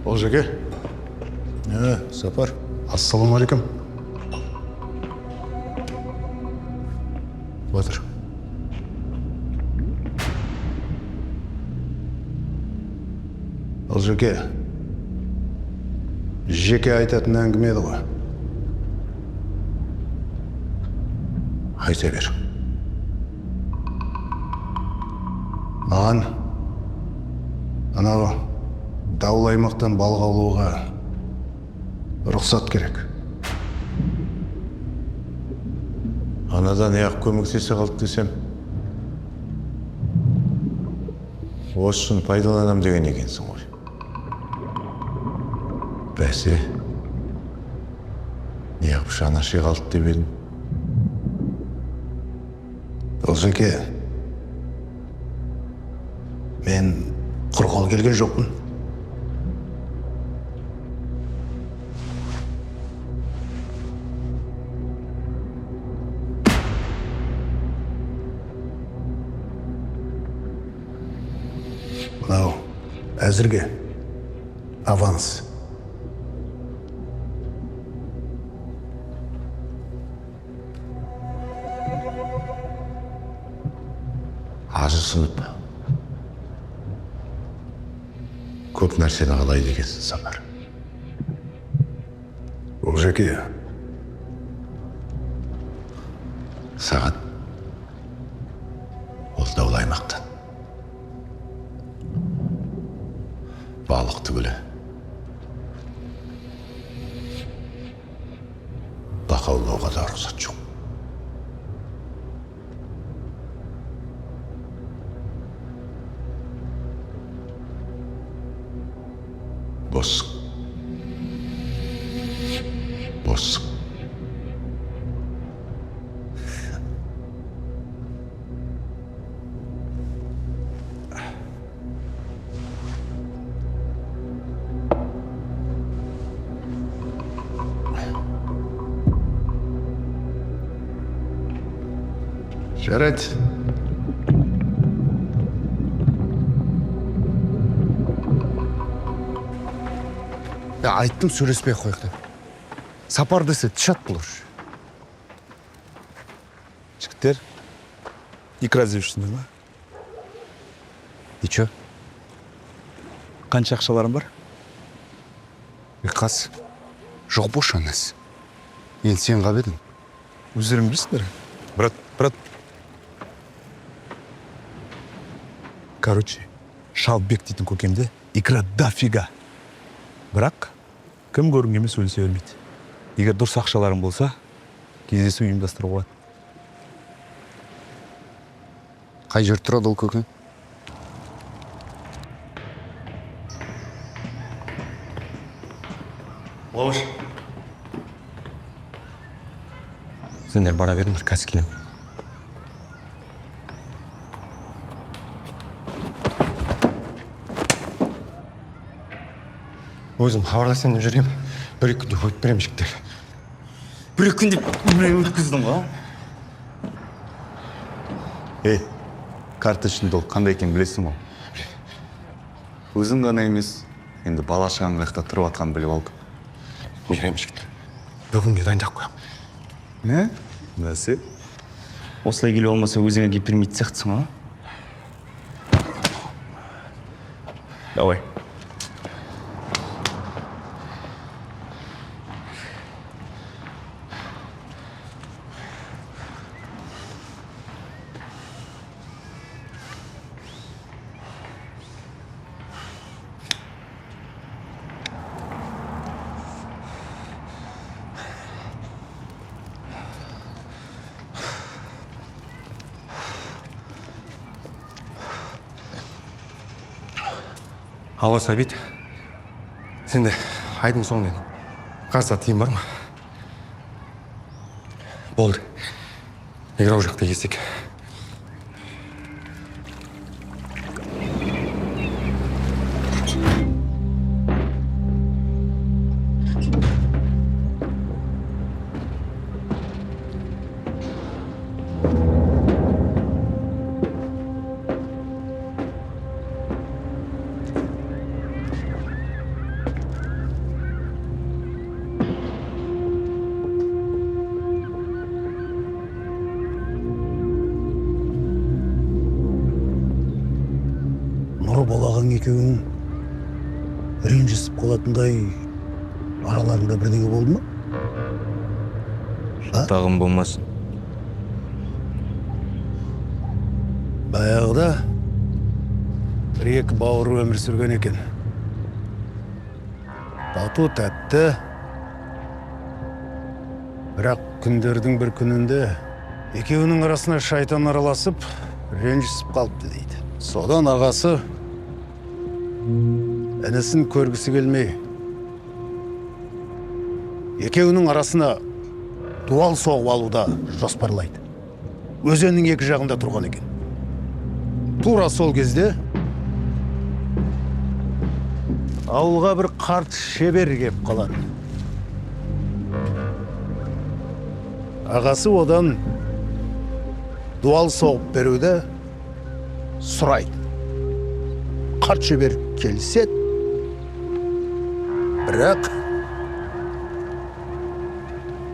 Олжеке. Сапар. Ассалаумағалейкум. Батыр. Олжеке. Жеке айтатын әңгіме еді ғой. Айта бер. Маған анау даулы аймақтан балық аулауға рұқсат керек. Анадан аяқ көмектесе қалды десем, осы үшін пайдаланам деген екенсің ғой. Бәсе, неғып жаны аши қалды деп едім. Олжеке, мен құр қол келген жоқпын. Мынау әзірге аванс. Ажырсынып көп нәрсені қалайды екенсің, Сапар. Олжеке, саған ол даулы аймақтан балық түгілі бақа аулауға да рұқсат жоқ. Боссың. Боссың. Жарайды. Айттым, сөйлеспей қояйық деп. Сапар десе тышат бұл уже. Жігіттер, икра іздеп жүрсіңдер ма? И чё? Қанша ақшаларың бар? Қас, жоқ бош анасы. Енді сен қап едің? Өздерің білесіңдер. Брат, брат. Короче, Шалбек дейтін көкемде икра дофига. Бірақ кім көрінгенмен сөйлесе бермейді. Егер дұрыс ақшаларың болса, кездесу ұйымдастыруға болады. Қай жерде тұрады ол көкең? Лауш. Сендер бара беріңдер, қазір келемін. Өзім хабарласайын деп жүргем. Бір-екі күнде қойып беремін, жігіттер. Бір-екі күнде біреу өткіздің ғой. Ей, карточный долг қандай екенін білесің ғой. Өзің ғана емес, енді бала шағаң қаяқта тұрып жатқанын біліп алдым. Беремін, жігіттер. Бүгінге дайындап қоямын. Не? Бәсе? Осылай келіп алмаса өзіңе келіп бермейтін сияқтысың, а? Давай. Алло, Сәбит. Сенде айдың соңынан қарызға тиын бар ма? Болды. Игра ол жақта келсек. Нұрбол ағаң екеуің ренжісіп қалатындай араларыңда бірдеңе болды ма? Шатағым болмасын. Баяғыда бір екі бауыр өмір сүрген екен. Тату тәтті. Бірақ күндердің бір күнінде екеуінің арасына шайтан араласып, ренжісіп қалыпты дейді. Содан ағасы інісін көргісі келмей, екеуінің арасына дуал соғып алуда жоспарлайды. Өзеннің екі жағында тұрған екен. Тура сол кезде ауылға бір қарт шебер кеп қалады. Ағасы одан дуал соғып беруді сұрайды. Қарт шебер келіседі, бірақ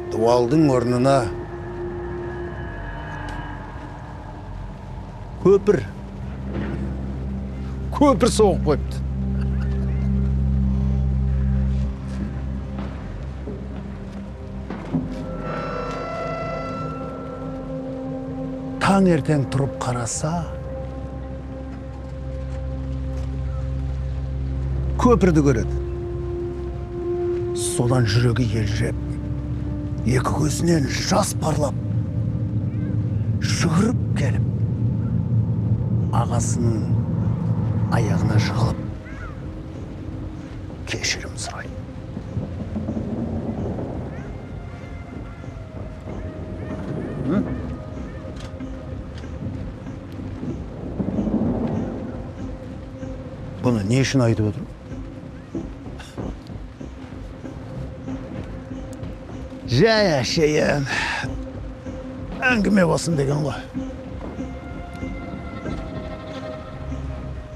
дуалдың орнына көпір соғып қойыпты. Таңертең тұрып қараса, көпірді көреді. Содан жүрегі елжіреп, екі көзінен жас парлап, жүгіріп келіп, ағасының аяғына жығылып, кешірім сұрайды. Бұны не үшін айтып отырмын? Жай әшейін әңгіме болсын деген ғой.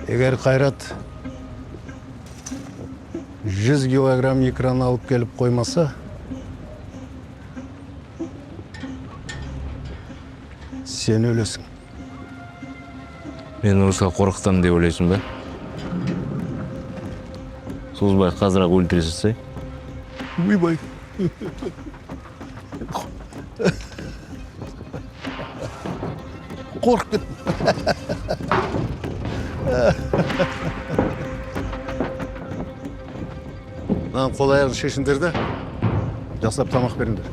Егер Қайрат 100 килограмм икраны алып келіп қоймаса, сен өлесің. Мен осыға қорқытамын деп ойлайсың ба? Созбай қазір-ақ өлтіре салсай. Ойбай. Қорқып кеттім. Мынаның қол аяғын шешіңдер де, жақсылап тамақ беріңдер.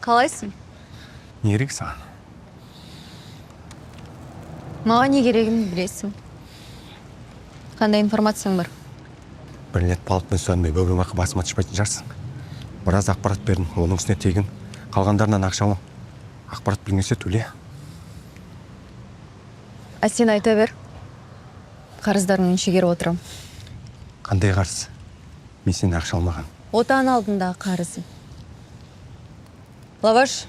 Қалайсың? Не керек саған? Маған не керегін білесің. Қандай информацияң бар? Бір рет балықпен сөнбей бөгемақы басыма түспейтін шығарсың. Біраз ақпарат бердім, оның үстіне тегін. Қалғандарынан ақша аламын. Ақпарат білмесе төле. А сен айта бер. Қарыздарыңнан шегеріп отырам. Қандай қарыз? Мен сенен ақша алмаған. Отан алдындағы қарызым. Лаваш,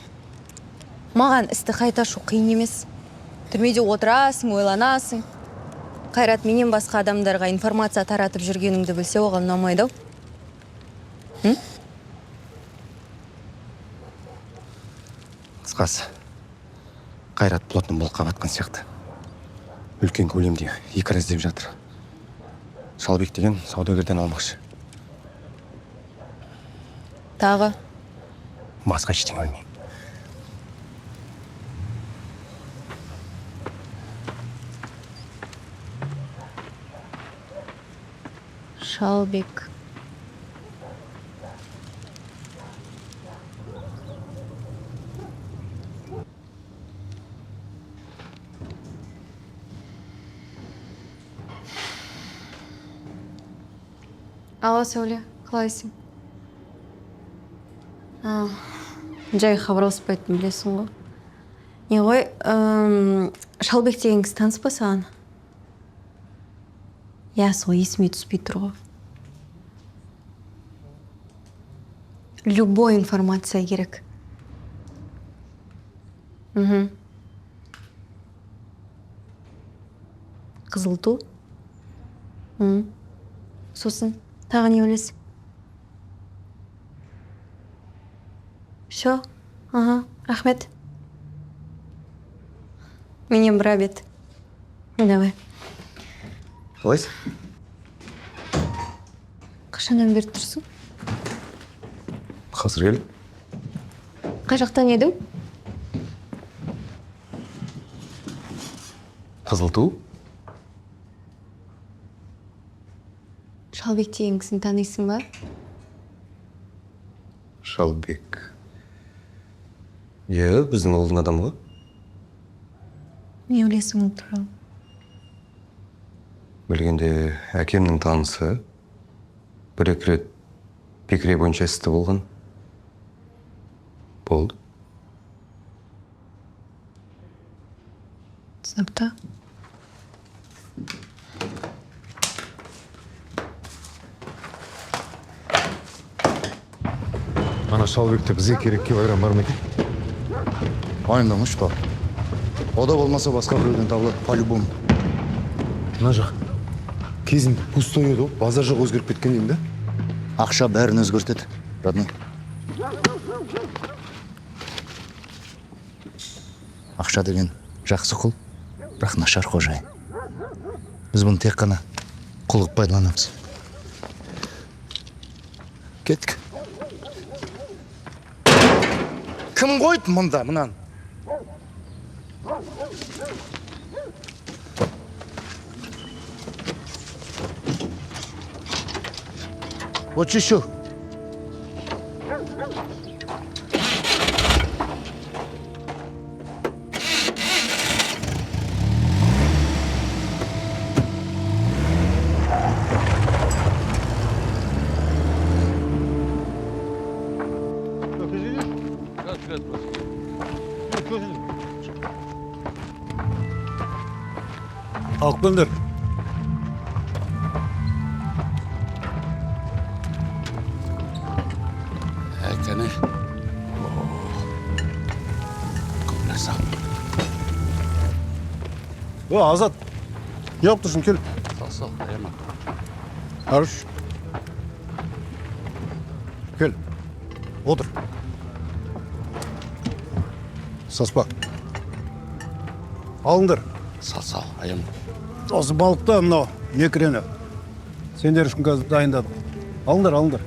маған істі қайта ашу қиын емес. Түрмеде отырасың, ойланасың. Қайрат менен басқа адамдарға информация таратып жүргеніңді білсе, оған ұнамайды ау. Қысқасы, Қайрат плотно бұлыққа батқан сияқты. Үлкен көлемде икра іздеп жатыр. Шалбек деген саудагерден алмақшы. Тағы? Басқа ештеңе білмеймін. Шалбек. Алло, Сәуле, қалайсың? Жай хабарласпайтын білесің ғой. Не ғой, Шалбек деген кісі таныс па саған? Иә, сол есіме түспей тұр ғой. Любой информация керек. Қызыл ту. Сосын тағы не білесің? Все, ага, рахмет. Менен бір обед. Давай. Қалайсың? Қашаннан бері тұрсың? Қазір кел. Қай жақтан едің? Қызыл ту. Шалбек деген кісіні танисың ба? Шалбек. Иә, біздің ауылдың адамы ғой. Не білесің ол туралы? Білгенде әкемнің танысы. Бір-екі рет бекіре бойынша істі болған. Болды. Түсінікті. Ана Шалбекте бізге керек килограмм бар ма екен? Уайымдамашы, бауыр. О да болмаса басқа біреуден табылады, по-любому. Мына жақ кезінде пустой еді ғой, базар жоқ өзгеріп кеткен деймін да? Ақша бәрін өзгертеді, родной. Ақша деген жақсы құл, бірақ нашар қожайын. Біз бұны тек қана құл қылып пайдаланамыз. Кеттік. Кім қойды мұнда мынаны? Вот еще. Алып келіңдер. Кәне. О, Азат, не алып тұрсың, кел. Сал, аяма. Арыш. Кел. Отыр. Саспа. Алыңдар. Сал, аяма. Осы балықты мынау мекрені. Сендер үшін қазір дайындадым. Алыңдар, алыңдар.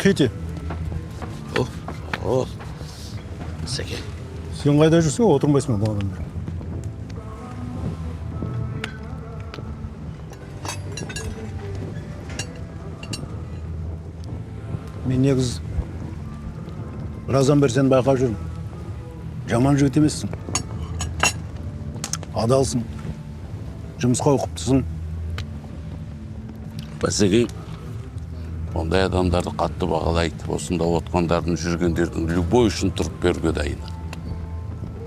Хити. О, Сәке. Сен қайда жүрсің, отырмайсың ба бағанадан бері? Мен негіз біраздан бері сені байқап жүрмін. Жаман жігіт емессің. Адалсың. Жұмысқа ұқыптысың. Бәсеке, ондай адамдарды қатты бағалайды. Осында отқандардың, жүргендердің любой үшін тұрып беруге дайын.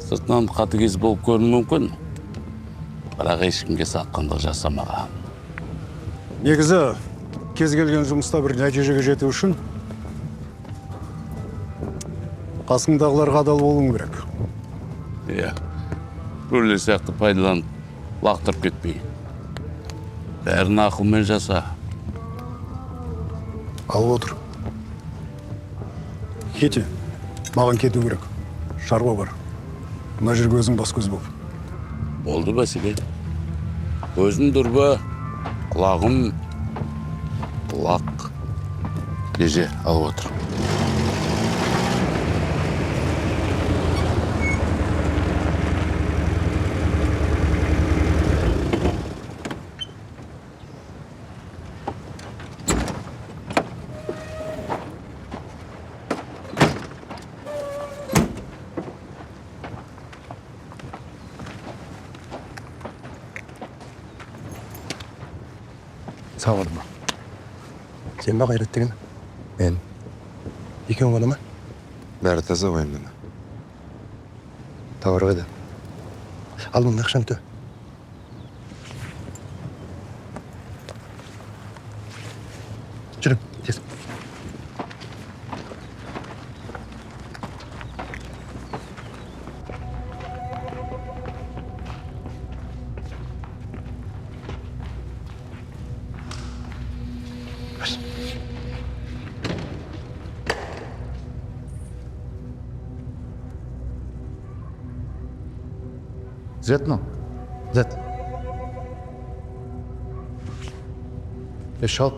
Сыртынан қатыгез болып көрінуі мүмкін, бірақ ешкімге сатқындық жасамаған. Негізі, кез келген жұмыста бір нәтижеге жету үшін қасыңдағыларға адал болуың керек. Иә. Біреулер сияқты пайдаланып, лақтырып кетпей. Бәрін ақылмен жаса. Алып отыр. Кете, маған кету керек. Шаруа бар. Мына жерге өзің бас көз бол. Болды, Василий. Көзім дұрба, құлағым құлақ. Еже, алып отыр. Сағындым. Сен ба Қайрат деген? Мен. Екеуің ғана ма? Бәрі таза уайымдама. Товар қайда? Ал мына ақшаны тө. Жүрім, тез. Зет мынау? Зет. Е, шал,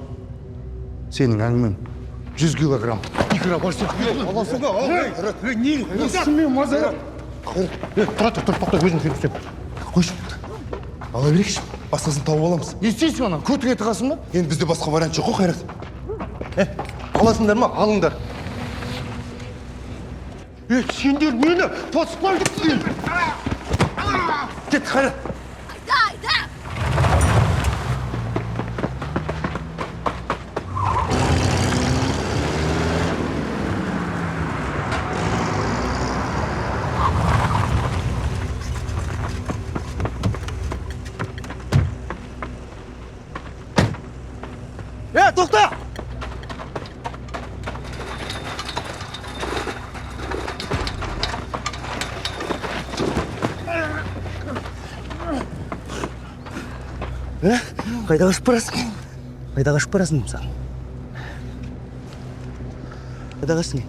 сенің әңгімең 100 килограмм. Икра бар сен. Аласың ба? Не? Несімен маза? Тұра тұр, тоқта, өзім сөйлесем. Қойшы. Ала берейікші. Басқасын тауып аламыз. Не істейсің ана? Көтіңе тығасың ба? Енді бізде басқа вариант жоқ қой, Қайрат. Аласыңдар ма? Алыңдар. Е, сендер мені поспайды. Кет, Қайрат. Айда, айда! Е, тоқта! Қайда қашып барасың? Қайда қашып барасың деймін саған? Қайда қаштың?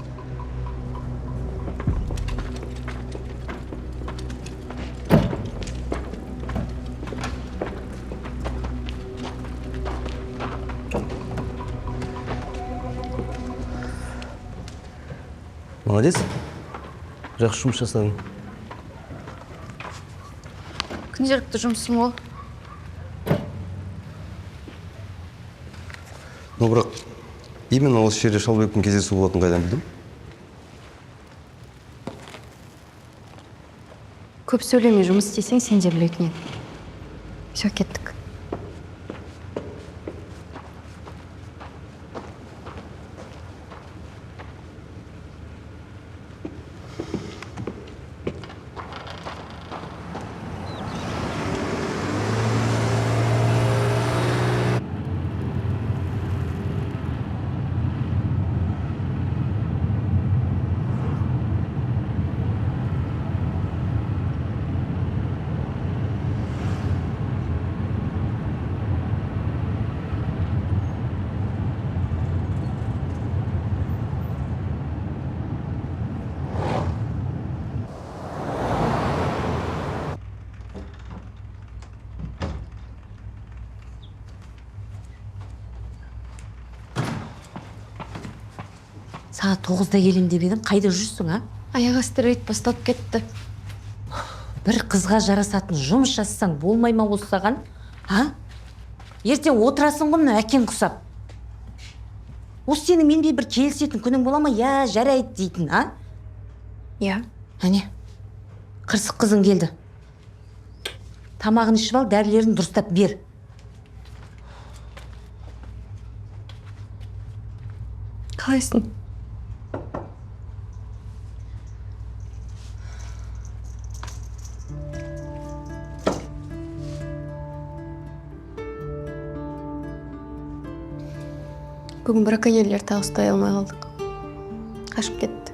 Молодец. Жақсы жұмыс жасадың. Күнделікті жұмысым ол. Но бірақ именно осы жерде Шалбекпен кездесу болатынын қайдан білдің? Көп сөйлемей жұмыс істесең, сен де білетін едің. Все, кеттік. Сағат 9-да келем деп едің, қайда жүрсің, а? Аяқ асты рейд басталып кетті. Бір қызға жарасатын жұмыс жасасаң болмай ма осы саған, а? Ертең отырасың ғой мына әкең құсап. Осы сенің менімен бір келісетін күнің бола ма? Я, жарайды дейтін, а? Я. Әне, қырсық қызың келді. Тамағын ішіп ал, дәрілерін дұрыстап бер. Қалайсың? Бүгін браконьерлер тағы ұстай алмай қалдық. Қашып кетті.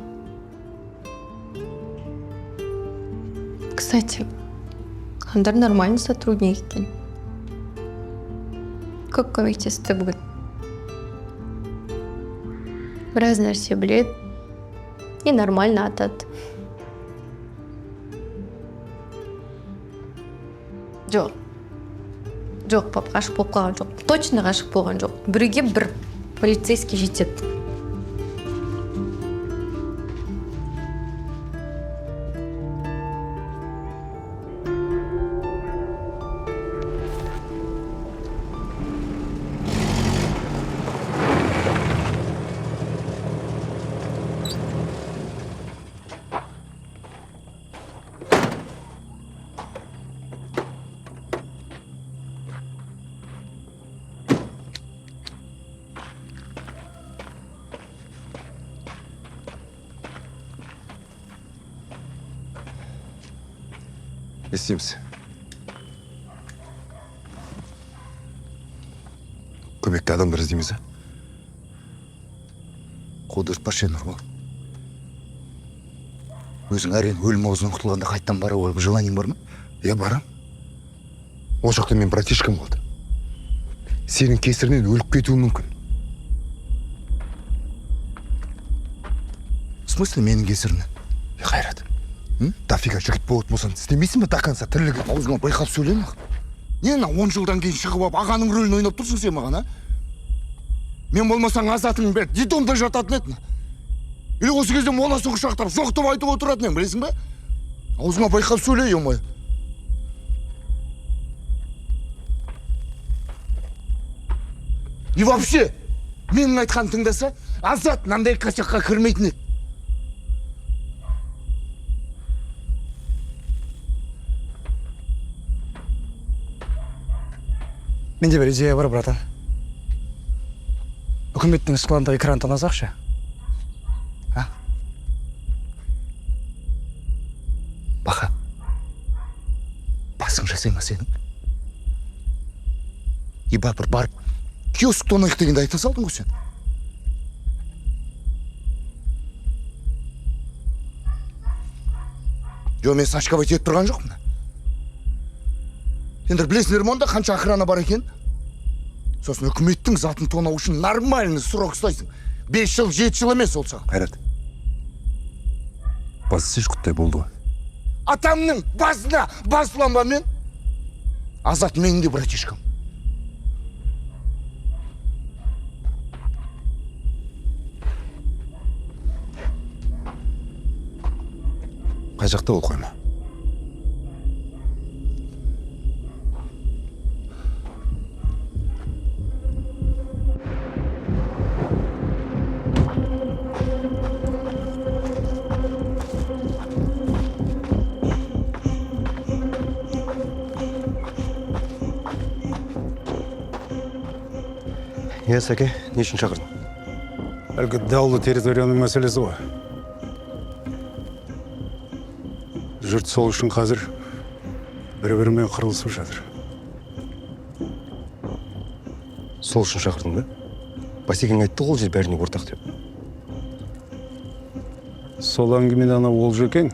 Кстати, Қандар нормальный сотрудник екен. Көп көмектесті бүгін. Біраз нәрсе біледі и нормально атады. Жоқ. Жоқ, пап, ғашық болып қалған жоқ. Точно ғашық болған жоқ. Біреуге бір полицейский жетеді. Не істейміз? Көмекке адамдар іздейміз, а? Қудыртпашы, Нұрбол. Өзің әрең өлім аузынан құтылғанда қайттан бара қойып желаниең бар ма? Иә, барам. Ол жақта мен братишкам қалды. Сенің кесірінен өліп кетуім мүмкін. В смысле менің кесірінен? Қайрат, дофига жігіт болатын болсаң, істемейсің бе до конца тірлігі? Аузыңа байқап сөйлеме. Не ана 10 жылдан кейін шығып алып ағаның рөлін ойнап тұрсың сен маған, а? Мен болмасаң азатың бәрі детдомда жататын еді. Или осы кезде моласын құшақтап, жоқ деп айтып отыратын едің, білесің бе? Аузыңа байқап сөйле, ё-моё. И вообще, менің айтқанымды тыңдаса, Азат мынандай косякқа кірмейтін еді. Менде бір идея бар, братан. Үкіметтің складындағы экран тонасақшы. А? Баха, басың жасай ма сенің? Еба бір барып, киоск тонайық дегенді айта салдың ғой сен. Жо, мен сашковать етіп тұрған жоқпын. Сендер білесіңдер ме онда қанша охрана бар екен? Сосын үкіметтің затын тонау үшін нормальный срок ұстайсың. 5 жыл, 7 жыл емес ол саған. Қайрат, басы сеш құттай болды ғой. Атамның басына басылам ба мен? Азат менің де братишкам. Қай жақта ол қойма? Иә, Сәке, не үшін шақырдың? Әлгі даулы территорияның мәселесі ғой. Жұрт сол үшін қазір бір-бірімен қырылысып жатыр. Сол үшін шақырдың ба? Басекең айтты ғой, ол жер бәріне ортақ деп. Сол әңгімені ана Олжекең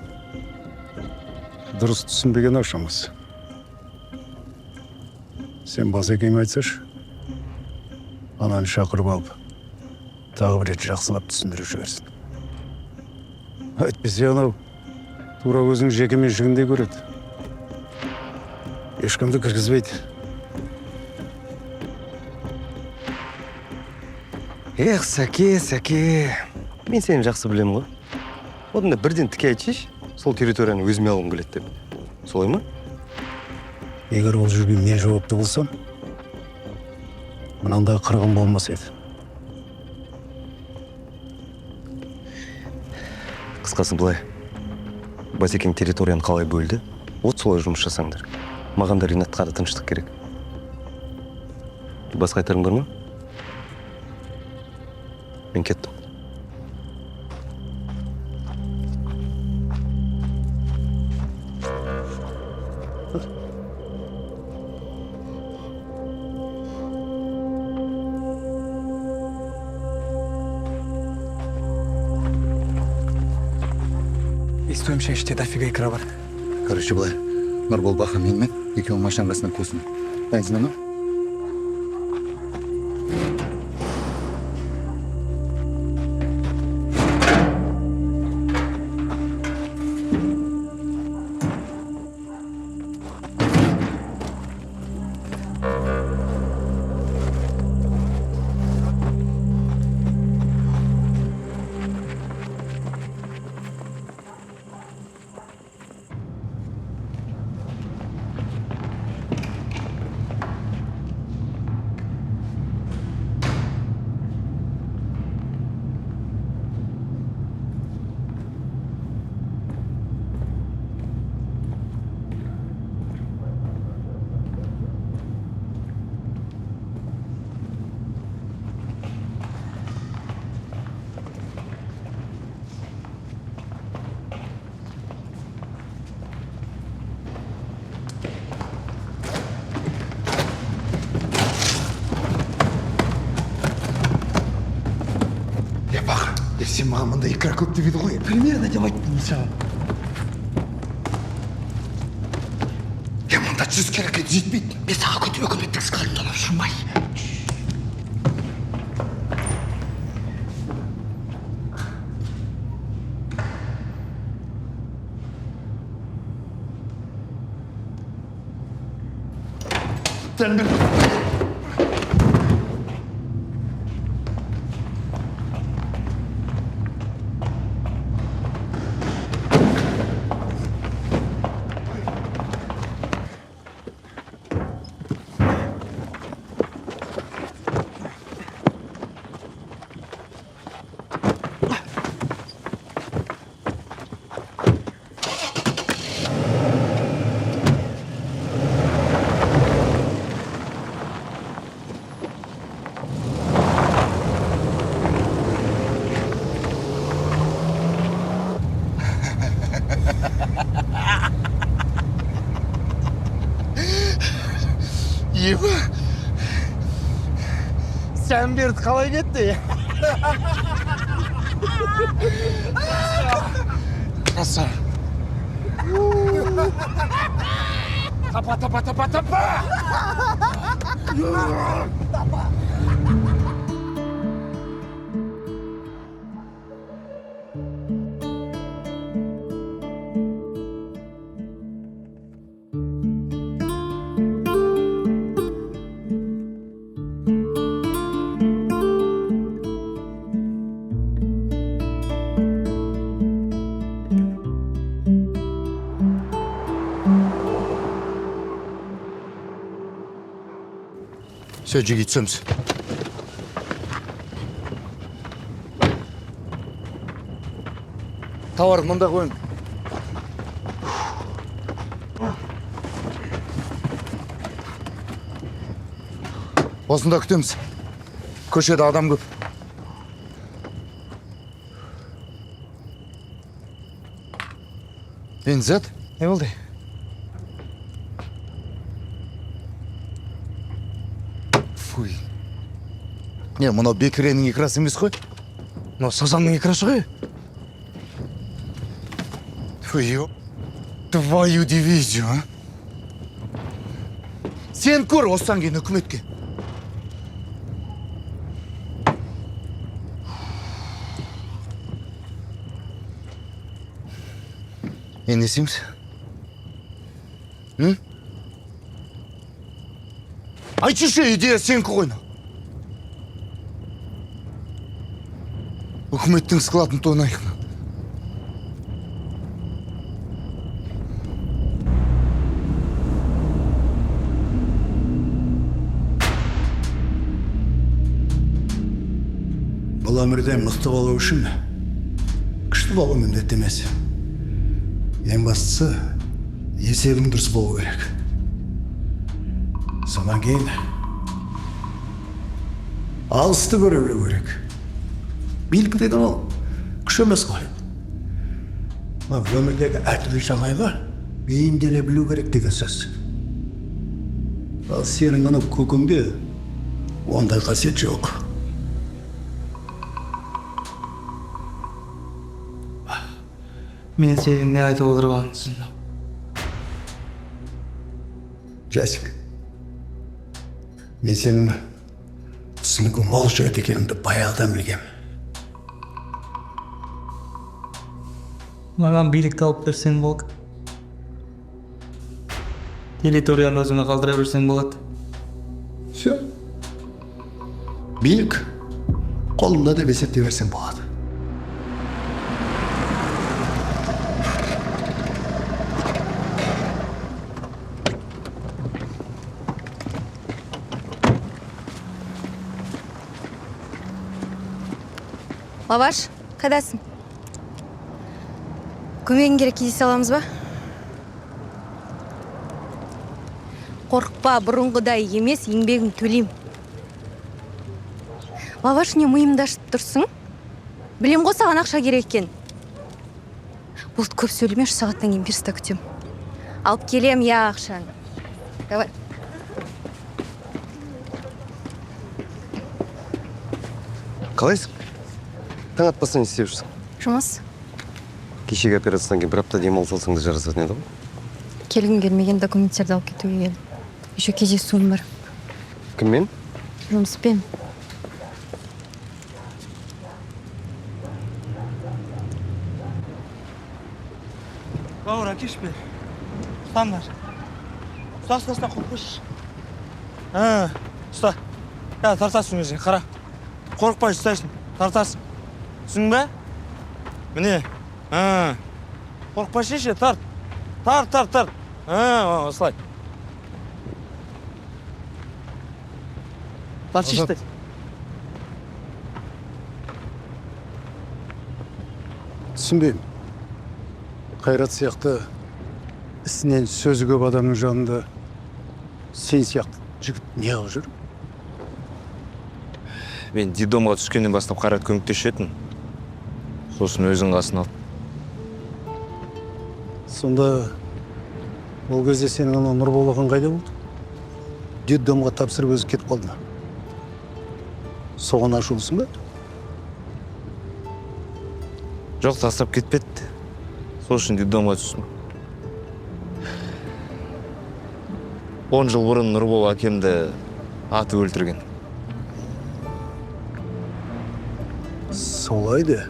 дұрыс түсінбеген ау шамасы. Сен Басекеңе айтсашы, ананы шақырып алып, тағы бір рет жақсылап түсіндіріп жіберсін. Әйтпесе анау тура өзінің жеке меншігіндей көреді. Ешкімді кіргізбейді. Эх, Сәке, Сәке, мен сені жақсы білемін ғой. Одан да бірден тіке айтшы, сол территорияны өзіме алғым келеді деп. Солай ма? Егер ол жерге мен жауапты болсам, мынандай қырғын болмас еді. Қысқасы былай, Басекең территорияны қалай бөлді, вот солай жұмыс жасаңдар. Маған да Ринатқа да тыныштық керек. Басқа айтарың бар ма? Мен кеттім. Естуімше іште дофига икра бар. Короче, былай, Нұрбол, Баха менімен, екеуің машинаның қасынан күтесің. Дайынсыңдар ма? Сен маған мындай икра көп деп еді ғой. Примерно деп айттым саған. Е, мында 100 керек еді, жетпейді. Мен саған күнде үкіметтің складын алып жүрмей. Сәлем бер. Ема, Сәмберді қалай кетті? Краса. Тапа, тапа, тапа, тапа! Тапа! Все, жеге түсеміз. Тауар мында қойын. Осында күтеміз. Көшеде адам көп. Бензат? Не болды? Фуй. Не, мынау бекіренің икрасы емес қой? Мынау сазанның икрасы ғой. Фу, твою дивизию, а? Сен көр, осыдан кейін үкіметке. Енді не істейміз? М? Айтшы, идея сенікі ғой. Үкіметтің складын тонайық. Бұл өмірде мықты болу үшін күшті болу міндетті емес. Ең бастысы, есебің дұрыс болу керек. Содан кейін алысты көре білу керек. Билік деген ол күш емес қой. Өмірдегі әртүрлі жағдайға бейімделе білу керек деген сөз. Ал сенің анау көкеңде ондай қасиет жоқ. Мен сенің не айтып отырғаныңды түсіндім. Жасик, мен сенің түсінігі мол жігіт екеніңді баяғыдан білгем. Маған билікті алып берсең болды. Территорияны өзіңе қалдыра берсең болады. Все. Билік қолымда деп есептей берсең болады. Лаваш, қайдасың? Көмегің керек, кездесе аламыз ба? Қорықпа, бұрынғыдай емес, еңбегін төлеймін. Лаваш, не миымды ашып тұрсың? Білем ғой саған ақша керек екен. Болды, көп сөйлеме, 3 сағаттан кейін пирста күтем. Алып келем, я ақшаны. Давай. Қалайсың? Таң атпастан не істеп жүрсің? Жұмыс. Кешегі операциядан кейін бір апта демалыс алсаң да жарасатын еді ғой. Келгім келмеген документтерді алып кетуге келдім. Еще кездесуім бар. Кіммен? Жұмыспен. Бауыр, әкеш бер. Ұстаңдар. Ұста, ұста, ұста, қорықпашы. Ұста. Я, тартасың өзің, қара. Қорықпай ұстайсың, тартасың. Түсіндің бе? Міне. Қорықпай шеше, тарт. Тарт, тарт, тарт. Осылай. Тарт шешті. Түсінбеймін. Қайрат сияқты ісінен сөзі көп адамның жанында сен сияқты жігіт не қылып жүр? Мен детдомға түскеннен бастап Қайрат көмектесуші етін. Сосын өзің қасына алды. Сонда ол кезде сенің анау Нұрбол ағаң қайда болды? Детдомға тапсырып өзі кетіп қалды ма? Соған ашулысың ба? Жоқ, тастап кетпеді. Сол үшін детдомға түстім. 10 жыл бұрын Нұрбол әкемді атып өлтірген. Солай да.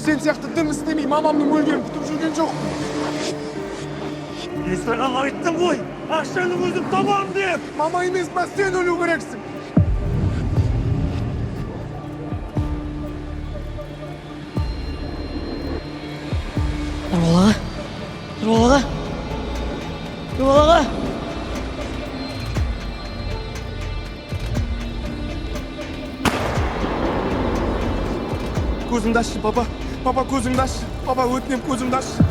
Сен сияқты дым істемей мамамның өлгенін күтіп жүрген жоқпын. Мен саған айттым ғой, ақшаны өзім табамын деп. Мама емес па, сен өлу керексің. Нұрбол аға. Нұрбол аға. Нұрбол аға. Көзіңді ашшы, папа. Папа, көзіңді ашшы. Папа, өтінем, көзіңді ашшы.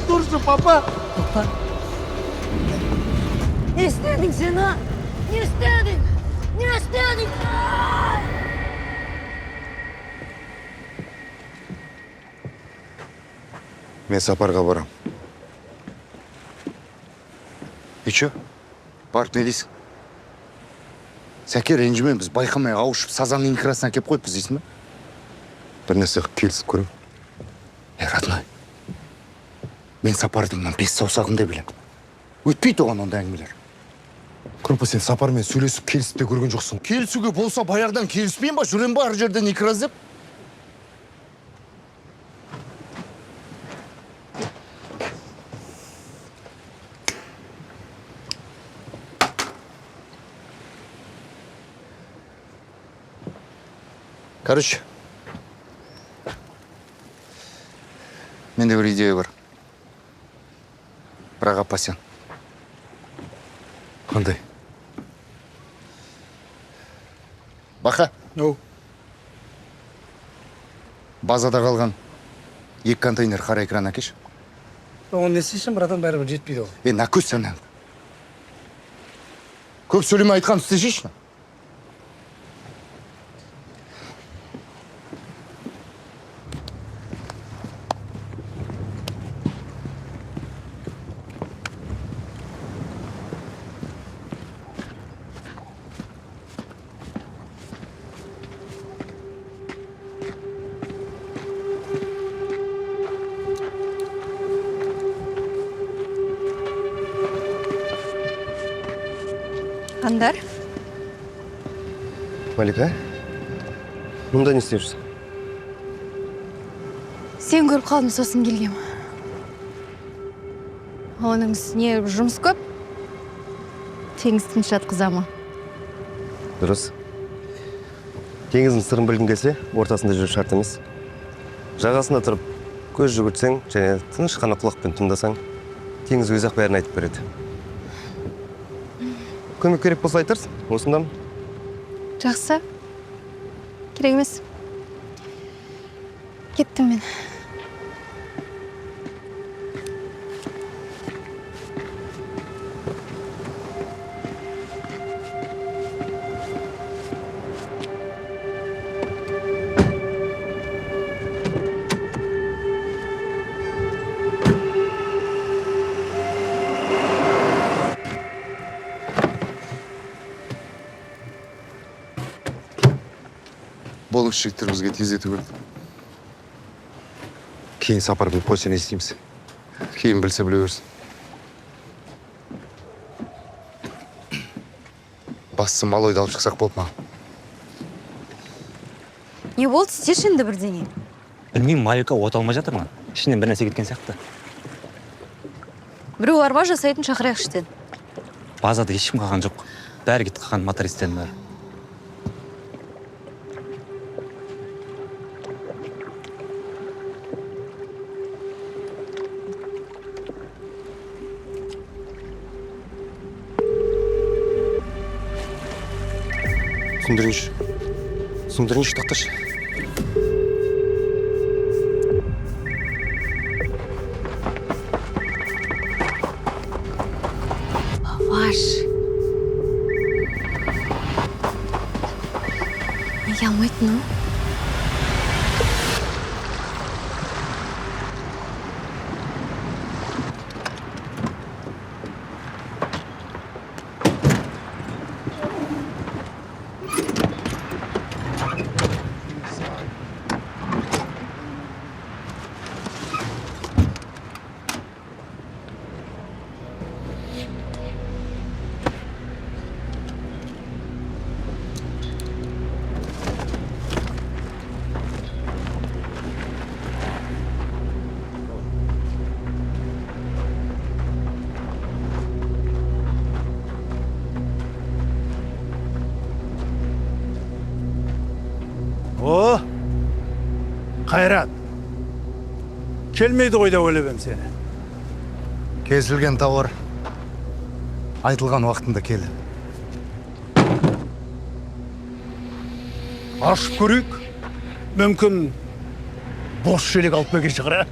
Тұршы, папа. Папа. Не істедің сен, а? Не істедің? Не істедің? Мен сапарға барам. И че? Барып не дейсің? Сәке, ренжімен, біз байқамай ауышып сазанның икрасына әкеп қойыппыз дейсің бе? Бір нәрсе келісіп көрем. Родной, мен сапардың мына 5 саусағын да білем. Өтпейді оған ондай әңгімелер. Крупа, сен сапармен сөйлесіп, келісіп те көрген жоқсың. Келісуге болса баяғыдан келіспеймін ба, жүрем ба әр жерден икра іздеп? Короче, менде бір идея бар. Бірақ опасен. Қандай? Бақа. Базада қалған 2 контейнер қара экран әкеш. Оны не істейсің, братан, бәрібір жетпейді ол. Нәкөз сен. Көп сөйлемей айтқан істесейші. Андар? Малика, мұнда не істеп жүрсің? Сен көріп қалдым, сосын келгем. Оның үстіне жұмыс көп. Теңіз тыныш жатқыза ма? Дұрыс. Теңіздің сырын білгің келсе, ортасында жүру шарт емес. Жағасында тұрып, көз жүгіртсең және тыныш қана құлақпен тыңдасаң, теңіз өзі-ақ бәрін айтып береді. Көмек керек болса айтарсың, осындамын. Жақсы. Керек емес. Кеттім мен. Болыңыз, жігіттер, бізге тездету керек. Кейін сапар біліп қойса не істейміз? Кейін білсе біле берсін. Бастысы малойды алып шықсақ болды ма? Не болды, істеші енді бірдеңе. Білмеймін, Малика от алмай жатыр ма? Ішінен бір нәрсе кеткен сияқты. Біреу бар ма жасайтын, шақырайық іштен. Базада ешкім қалған жоқ. Бәрі кетіп қалған, мотористердің бәрі. Түсіндіріңізші. Түсіндіріңізші, тоқташы. Ваш. Неге алмайтын ол? О, Қайрат, келмейді ғой деп ойлап ем сені. Кесілген тауар айтылған уақытында келді. Ашып көрейік, мүмкін бос шелек алып келген шығар.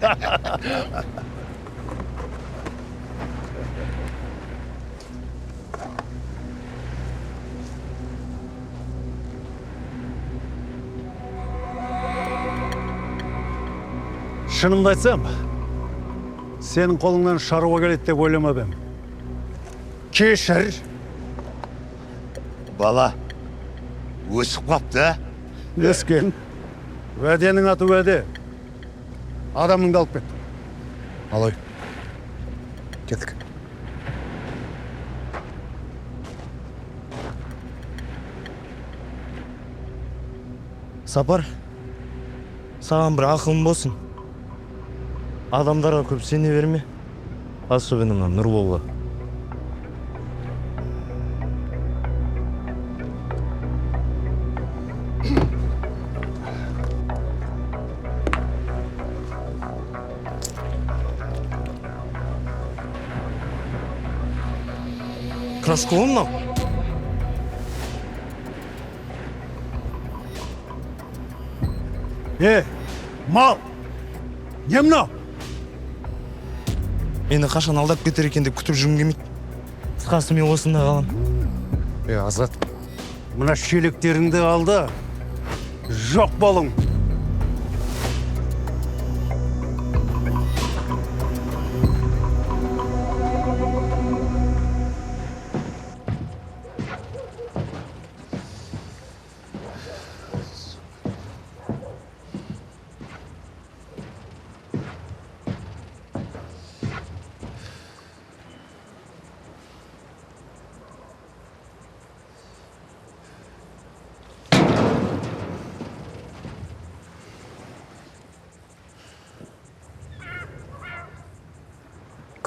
Шынымды айтсам, сенің қолыңнан шаруа келеді деп ойламап ем. Кешір. Бала, өсіп қапты, ә? Өскен. Уәденің аты уәде. Адамыңды алып кет. Алой, кеттік. Сапар, саған бір ақылым болсын. Адамдарға көп сене берме, особенно мына Нұрболға. Краска ғой мынау? Е, мал! Не мынау? Мені қашан алдап кетер екен деп күтіп жүргім келмейді. Қысқасы мен осында қалам. Е, Азат. Мына шелектеріңді алды. Жоқ болың.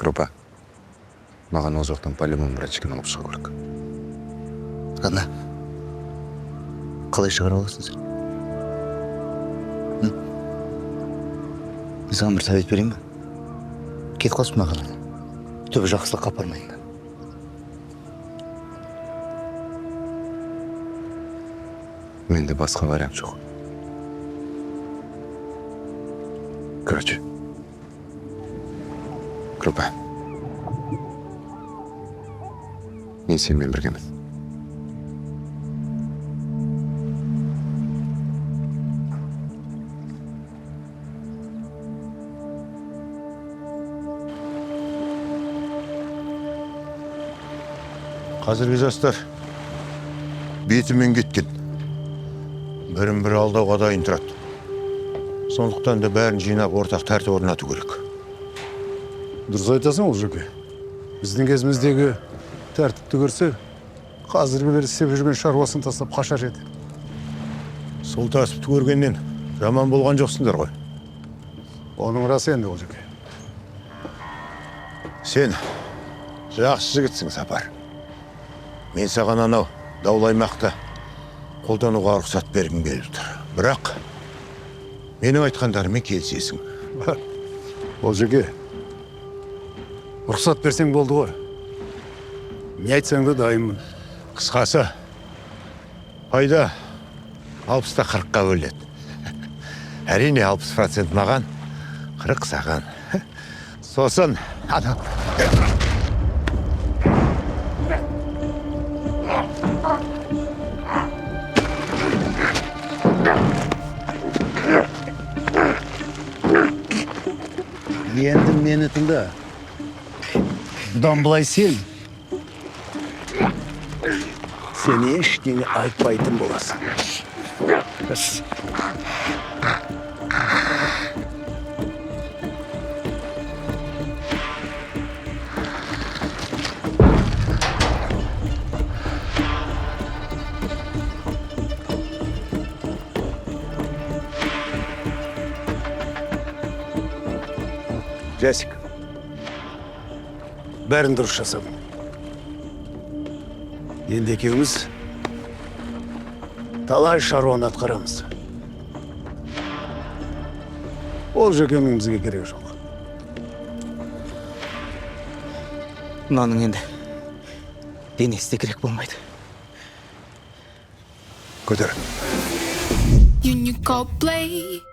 Крупа, маған ол жақтан по-любому братишканы алып шығу керек. Родна, қалай шығара аласың сен? Мен саған бір совет берейін ба? Кетіп қалшы маған. Түбі жақсылыққа апармайды. Менде басқа вариант жоқ. Короче, Крупа, мен сенімен біргемін. Қазіргі жастар бетімен кеткен. Бірін бірі алдауға дайын тұрады. Сондықтан да бәрін жинап ортақ тәртіп орнату керек. Дұрыс айтасың, Олжеке. Біздің кезіміздегі тәртіпті көрсе, қазіргілер істеп жүрген шаруасын тастап қашар еді. Сол тәртіпті көргеннен жаман болған жоқсыңдар ғой. Оның расы енді, Олжеке. Сен жақсы жігітсің, Сапар. Мен саған анау даулы аймақты қолдануға рұқсат бергім келіп тұр. Бірақ менің айтқандарыммен келісесің. Олжеке, рұқсат берсең болды ғой. Не айтсаң да дайынмын. Қысқасы, пайда 60-та 40-қа бөлінеді. Әрине, 60% маған, 40 саған. Сосын анау. Енді мені тыңда. Бұдан былай сен ештеңе айтпайтын боласың. Жасик, бәрін дұрыс жасадың. Енді екеуміз талай шаруаны атқарамыз. Ол жөкенің бізге керегі жоқ. Мынаның енді денесі де керек болмайды. Көтер. Unicorn play.